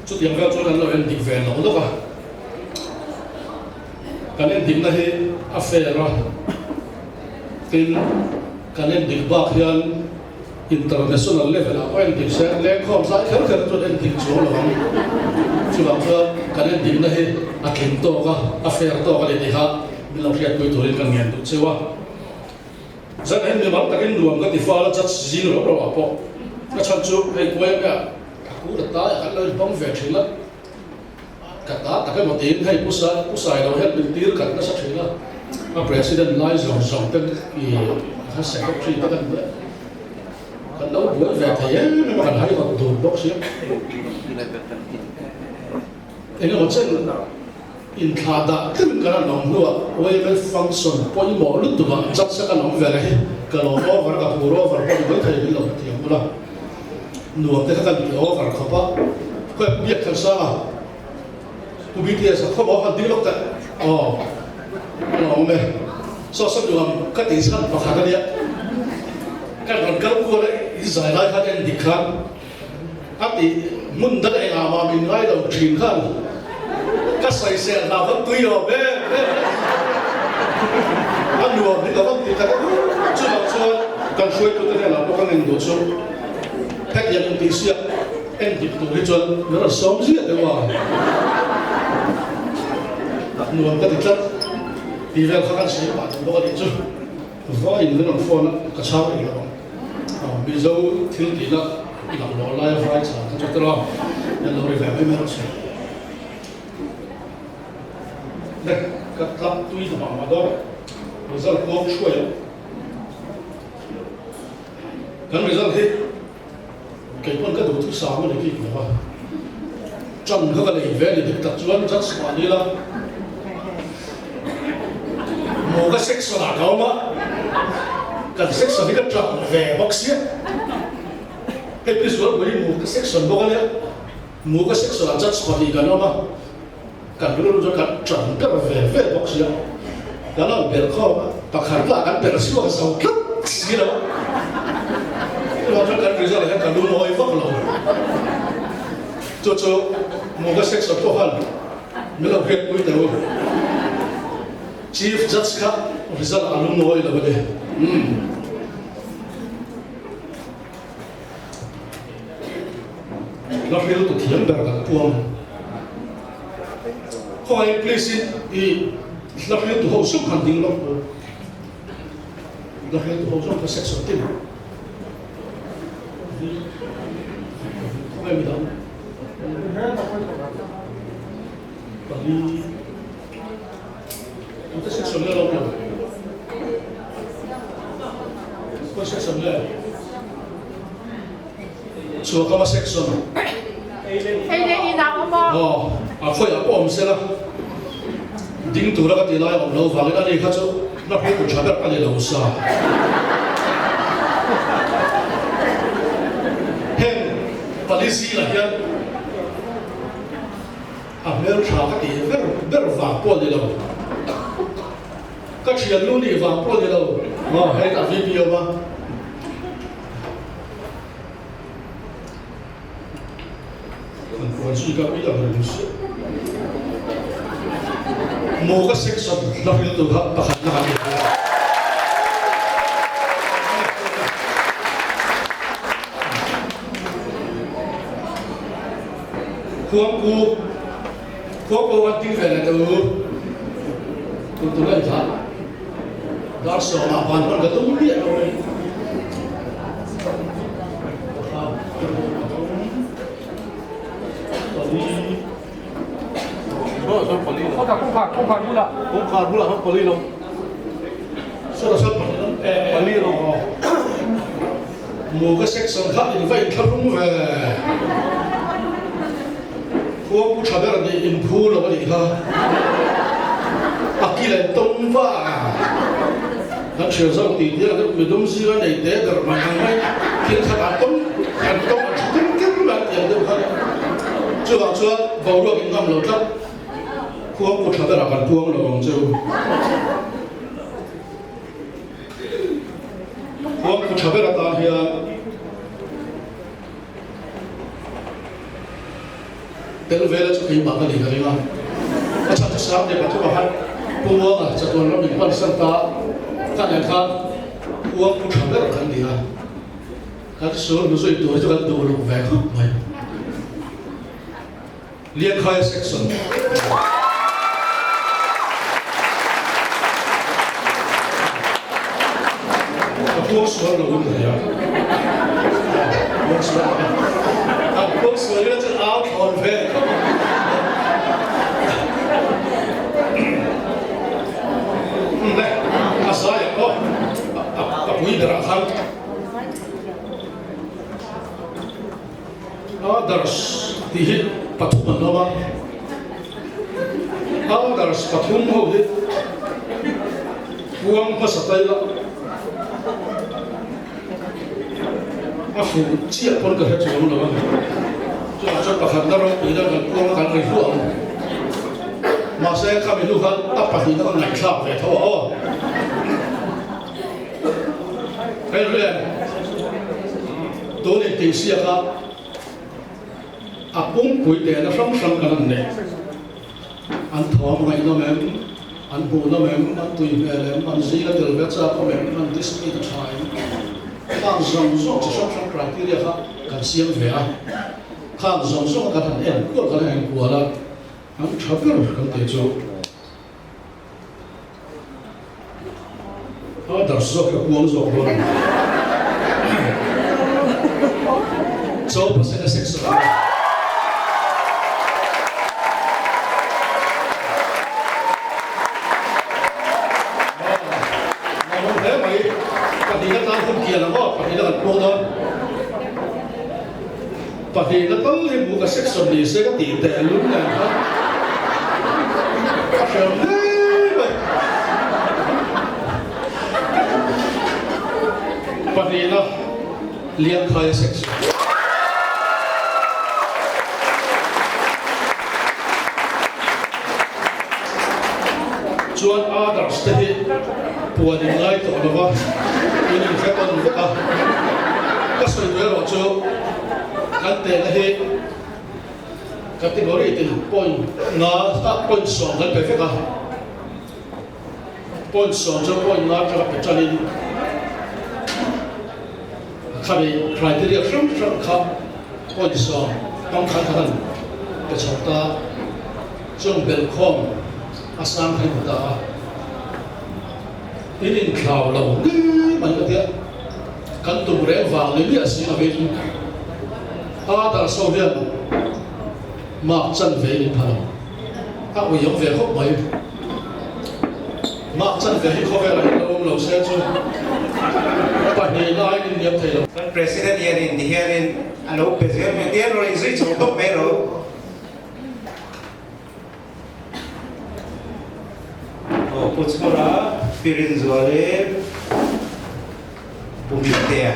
Chutiang vel chuan an lo en dik ve lo lawk a. Kan en dikna hi a fair a, tin kan en dik bak hian international level ah pawh en dik se lengkhawm zai kher kher chuan en dik chuang lo ang. Chuvang chuan kan en dikna hi a tling tawk a, a fair tawk a ni tih kha min lo hriatpui turin ka ngen duh cheu a. Zan hi mimal takin nuam ka ti fal a, judge zing rauh rauh ah pawh ka chhan chu hei kuai anga a kut a tai a kan lo inhmang ve thin a, ka ta tak emaw tiin hei pu Sai pu Sai lo hian min tir khat nasa thin a, a president lai zawng zawng te i kha secretary te kan nia kan lo buai ve thei em em a kan haihawt dun bawk sia. Engemaw chen inthlah dah tling kan an awm hnuah YML function pawimawh lutuk ah judge a kan awm ve leh hi ka lawm over ka phur over pawh ni mai thei min lo hrethiam bula nuam te kha kan ti over khawp a khawi biak than sang a Pu BTS a khawp a han ding lawk teh aw ka lawm awm e saw saw nuam ka tih chhan pakhat ania kan rawn kal kual a in zai lai khan en dik khan A ti hmun dang engah mah min ngai lo thin khan ka sawisel hna van tui awm em em a nuam hi ka van ti tak a chuvang chuan kan hruaitute hnenah pawh ka ngen duh chu hetiang intihsiak en dik tur hi chuan min rawn sawm ziah deuh a nuam ka ti tlat tih vel kha kan sawi pah duh bawk a nih chu vawiin min rawn phone a ka chhang rih lo ang. Mizo thil tihna i lang lo lai a vai chhan kha chu tawh a, kan lo ri ve mai mai rawh se. Le, ka tlak tui hna mah mah dawn, result kuang hruai ang. Kan result hi kei pawn ka duh thu sang a ni bik lo va, ṭan kha ka nei ve a ni dik tak chuan judge mah ni la, Maw ka section ah ka awm a, kan section hi ka tap ve bawk sia. Hei pi Zualpui hi maw ka section bawk ania, maw ka section ah judge pahnih kan awm a, kan rilru chuan kan tan ber ve ve bawk sia. Kan han belh khawm a, pakhat lah kan belh chhuak zo tlat si lo a. Chuvang chuan kan result ah hian ka lungawi vak lo. Chu chu maw ka section pawh khan Min lo hriatpui teh u. Chief Judge kha result a lungawi lo a ni. Umm. La hriltu thiam ber kan puang. Khawngaih please in i la hriltu ho sum han ding lawk tur. La hriltu ho zawng kha section tin. Khawngaih midang. Ding tura ka tih lai a awm lo vangin ani kha chu na hrilh tha ber a ni lo sa. Heng pali zingah hian a hmel tha ka tih ber ber vang pawh a ni lo. Ka thiannu nih vang pawh a ni lo. Aw hei a VP awm a. Kan puan zui ka ui ang reng si. Maw ka section hla hril tur kha pakhat na kan inhmu a. Khuangpu Khuangpu kan ting ve leh teh u. Tun tur a inthlah. Dar sawmah van hman ka tum miah lo mai. Mu ka section kha in va inthlahrung ve. Khua pu tha ber nih in phu lo a nih kha. A kil an tawng va. Kan hriat zawk tih tir ang midum zinga nei te ber mai ang mai thil khat an tawng an tawng an hre kim kim mai an tiang deuh kha chuvang chuan boruak in ngam lo tlat khuang kut tha berah kan puang lo ang cheu khuang kut tha ber atan hian Tel vela chu keimah ka ni ka ring a, a chhan chu sang leh pathum ah khan Pu Muanga chatuan ram min pan san ta ka nen khan Uang pu tha ber kan ni a, kan sul hnu zui tur hi chu kan duh luk ve khawp mai. Liangkhaia section. Ka puang sual lo in ka hria. Puang sual lo. Kan puang sual ila chuan au thlawn ve khawp ang. Le, a zai ang aw. A pui berah khan. Others tih hi pathum an awm a, others pathum ho hi puang hmasa ta ila a fuh chiah pawn ka hre chuang lo a ni. Chuvang chuan pakhatna ropui deuh kan puang a kan ri hluah ang. Mahse khami hnu khan a pahnihna ka ngaihthlak ve tho a aw. Hei rian tun intihsiak a a pumpui tehna hrang hrang kan an nei. An thawm ngaihnawm em, an hmuhnawm em, an tui hmel em, an zing a tel ve chak awm em, an discipline a tha em, khang zawng zawng chi hrang hrang criteria kha kan siam ve a. Khang zawng zawng a kan han en kual kan han en kual a, an tha ber kan tih chu. A dar zawk ka kuang zawk dawn a ni. Chaw pasena sex a ni. Nuam hle mai. Pahnihna tan hun kian ang aw, pahnihna kan puang dawn. Pahnihna tal hi hmuh ka section ni se ka tih teh lung nen kha ka hre hle mai. Pahnihna Liangkhaia section. Chuan others te hi puan in ngai tawh lo va, in inhre tawn vek a. Ka sawi duh erawh chu kan tehna hi category tin point nga ah point sawm kan pe vek a, point sawm chu point nga atanga pe tanin khami criteria hrang hrang kha point sawm pang khan kha kan pe chho ta chung belhkhawm a sang kha i hmu ta a, in inthlau lo hle mai ka tia. Kan tum reng vang ni miah si lovin Others ho hian mark chan ve in pha lo. A ui awm ve khawp mai. Mark chan ve hi khawvelah in lo awm lo se chu pahnih laiin in liam thei lo. Kan President hianin ti hianin a lo pe zel mai tia rawn inzui chho tawp mai ro. Aw Pu Chhura, Pi Rinzuali, Pu Mittea.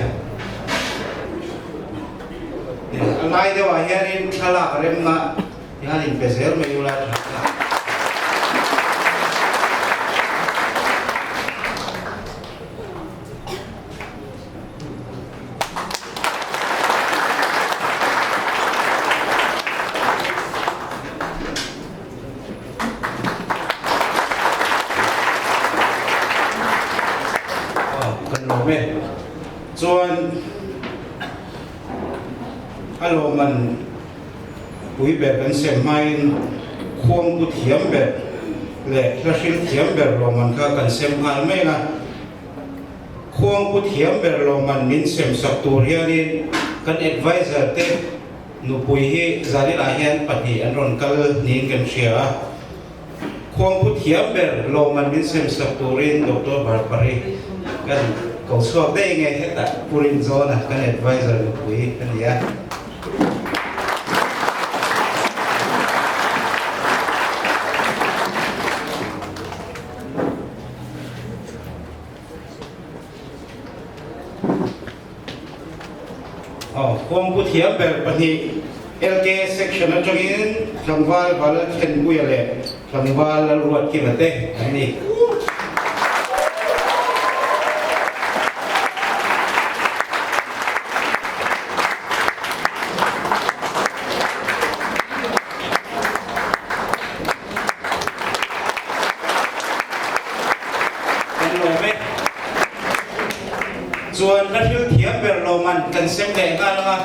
A lai deuhah hianin thlalak remna hian inpe zel mai ula tha ta. Kan lawm e. Chuan a lawman pui ber kan sem hmain khuangpu thiam ber leh hla hrim thiam ber lawman kha kan sem nghal mai a. Khuangpu thiam ber lawman min sem sak tur hianin kan advisor te nupui hi zaninah hian pahnih an rawn kal niin kan hria a. Khuangpu thiam ber lawman min sem sak turin Doctor Bharpari kan ko chhuak daih nge hetah Pu Rinzawna kan advisor nupui a ni a. Aw, kawngpu thiam ber pahnih LK section atangin tlangval Valalthenpuia leh tlangval Lalruatkima te an ni. Kan lawm e. Chuan hla thil thiam ber lawman kan sem leh nghal ang a,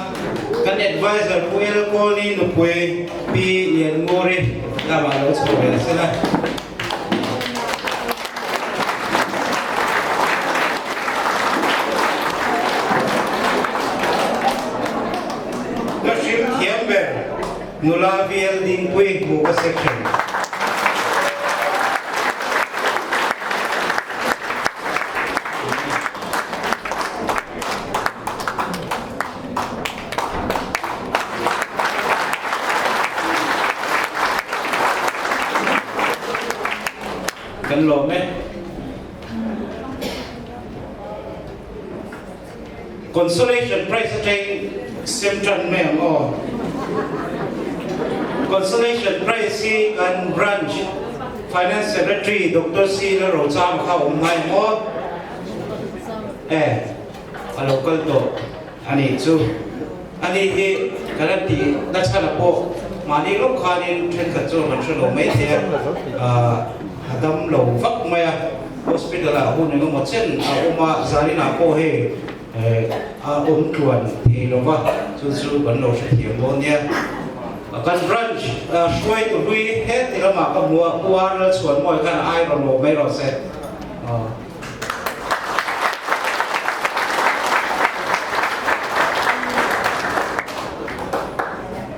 kan adviser Pu El Kawlni nupui Pi Liannguri lamah lo chho ve se la. Hla hrim thiam ber Nula VL Dingpui Hmuka Section. Kan lawm e. Consolation prize atang sem tan mai ang aw. Consolation prize hi kan branch Finance Secretary Doctor C Lalrochama kha awm ngai maw? E, a lo kal tawh a nih chu. Ani hi ka la tih nachhan pawh mahni lawk khanin thenkhat chuan kan hre lo mai thei a, a dam lo vak mai a. Hospital ah hun engemaw chen a awm a, zaninah pawh hei a awm tluan thei lo va, chu chu kan lo hrethiam dawn nia. Kan branch hruaitu hlui heti lamah ka hmu a, Pu Ar Lalchhuanmawi khan ai rawn lawm mai rawh se.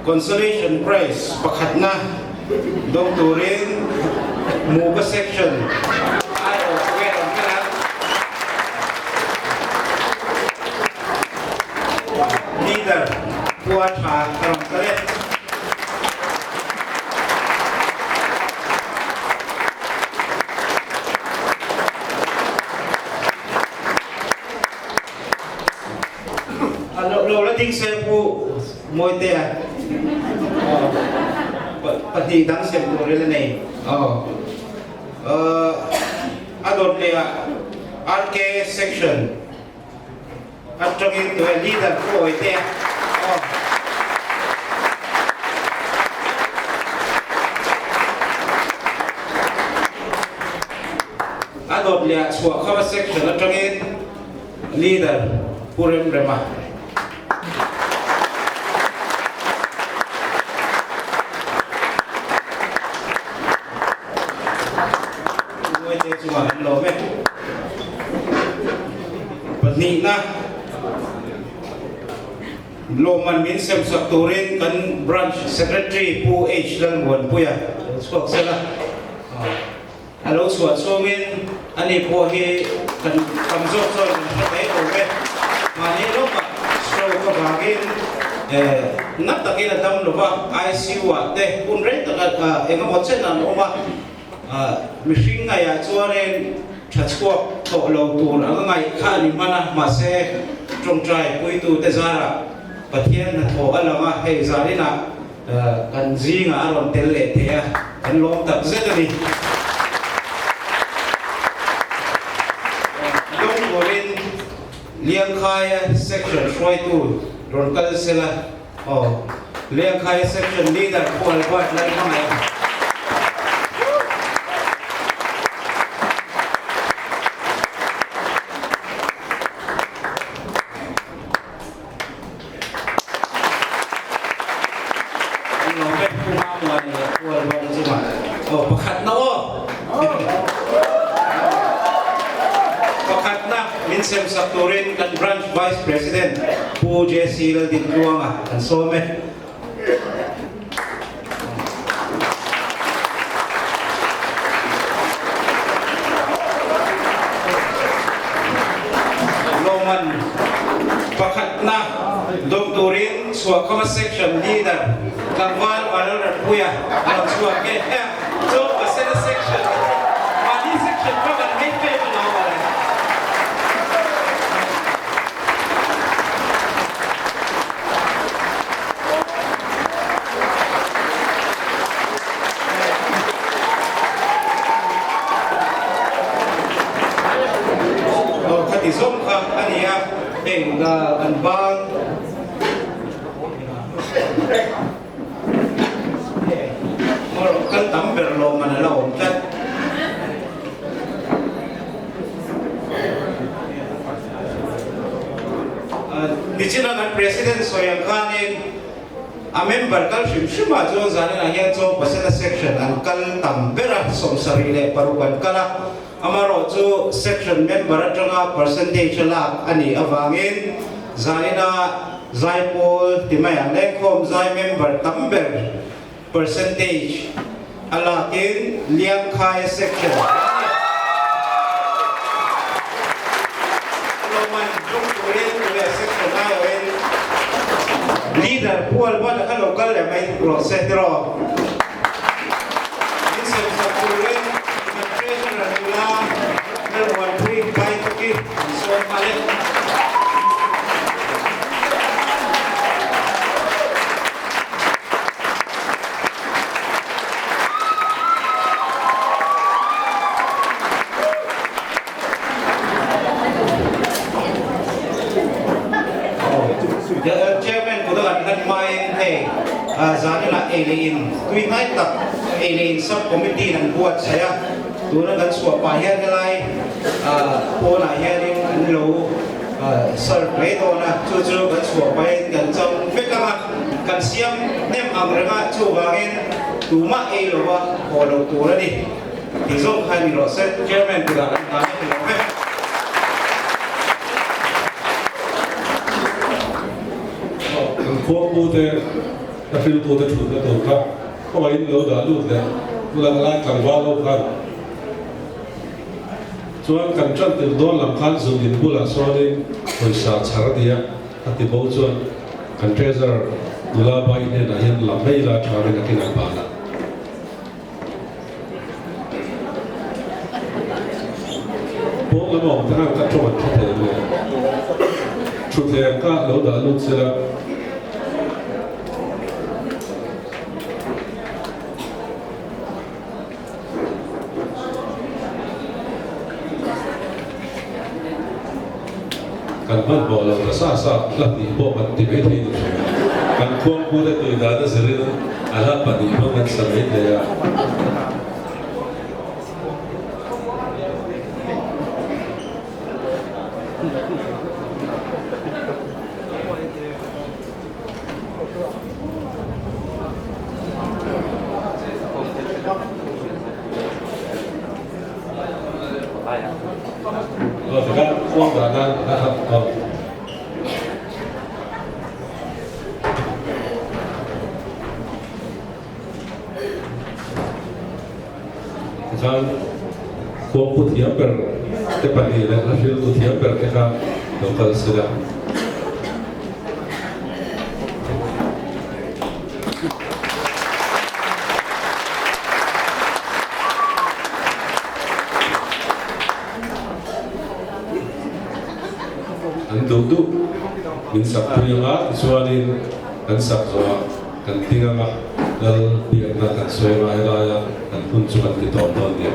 Consolation Prize pakhatna dawng turin Muka Section aiawh chu rawn kal a. Leader Pua Tha a rawn kal e. A lo la ding se Pu Mawitea pahnih dang sem tur in a nei. A dawt leh ah RK section atangin tuai leader Pu Awitea. A dawt leh ah Chhuahkhama section atangin Leader Pu Remrema. Ngaite chungah an lawm e. Pahnihna lawmman min semsak turin kan Branch Secretary Pu H Lalmuanpuia lo chhuak sela. A lo chhuah chhungin ani pawh hi kan tam zawk chuan kan hre mai lo ve. Mahni lawkah stroke avangin na takin a dam lo va, ICU ah te hun rei taka eng emaw chen an awm a, mihring ngaihah chuanin tha chhuak tawh lo tur ang a ngaih kha a ni hman a, mahse tawngtai puitute zarah Pathian hnathawh a lang a, hei zaninah Kan zingah a rawn tel leh thei a, kan lawm tak zet a ni. Lawm turin Liangkhaia section hruaitu rawn kal sela aw. Liangkhaia section leader Pu Albert Lalhmangaih a. Pakhatna aw. Pakhatna min semsak turin kan Branch Vice President Pu JC Laldintluanga kan sawm e. Lawman pakhatna dawng turin Chhuahkhawma Section Leader Tlangval Vanlalratpuia a rawn chhuak e. Chu Pasena Section mahni section kha kan hei pek a lo mawle. Heng an bang kal tam ber lawmman a la awm tlat. Nichina kan President sawi ang khanin a member kal hrim hrimah chuan zaninah hian chaw pasena section an kal tam ber a, 76 an kal a. Amaherawhchu section member atanga percentage a lak a nih avangin zaina zaipawl ti mai ang lengkhawm zai member tam ber percentage a lakin Liangkhaia section a ni. Lawmman tluk turin tule section aiawhin leader pual ban a kha lo kal leh mai rawh se tiraw. Min semsak turin kan Treasurer nula Lalmuanpui Baituki an sawm nghal e. Chairman kut a kan hlan hmain hei zaninah ei leh in tui hnai tak ei leh in sub committee in an buatsaih a, tuna kan chhuah pah hian helai pawnah hianin an lo serve mai dawn a, chu chu kan chhuah pahin kan cham vek ang a, kan siam hnem ang reng a, chuvangin tumah ei lova haw loh tur a ni. Ti zawk kha ni rawh se, Chairman kutah kan hna ni lo vek. Kan khuangpu te, ka hriltu te thutna tur kha khawngaih in lo dah lut leh ulang lai tlangval ho khan chuan kan tan tirh dawn lam khan zun in bulah sawnin pawisa chhar a ni a, a ti bo chuan kan treasurer nula bai hnenah hian la mai ila tha rin a kinah banah. Pawn lam a awm te khan ka tawng an hre thei ang le. Thutthleng kha lo dah lut sela. Kan hmanhmawh lo ta sa sa hla hnih pawh kan ti mai thei ni thin a. Kan khuangpu te tui dan a zirin a hla pahnih hmang kan sa mai thei a. Aw tikah khuang dah nan a hat aw. Tikhan khuang pu thiam ber te pahnih leh hla hriltu thiam ber te kha lo kal sela. An duh duh min sak pui anga tichuanin kan sak zawhah kan tling anga lal biakna kan sawi anga helaia kan hun chu kan ti tawp dawn nia.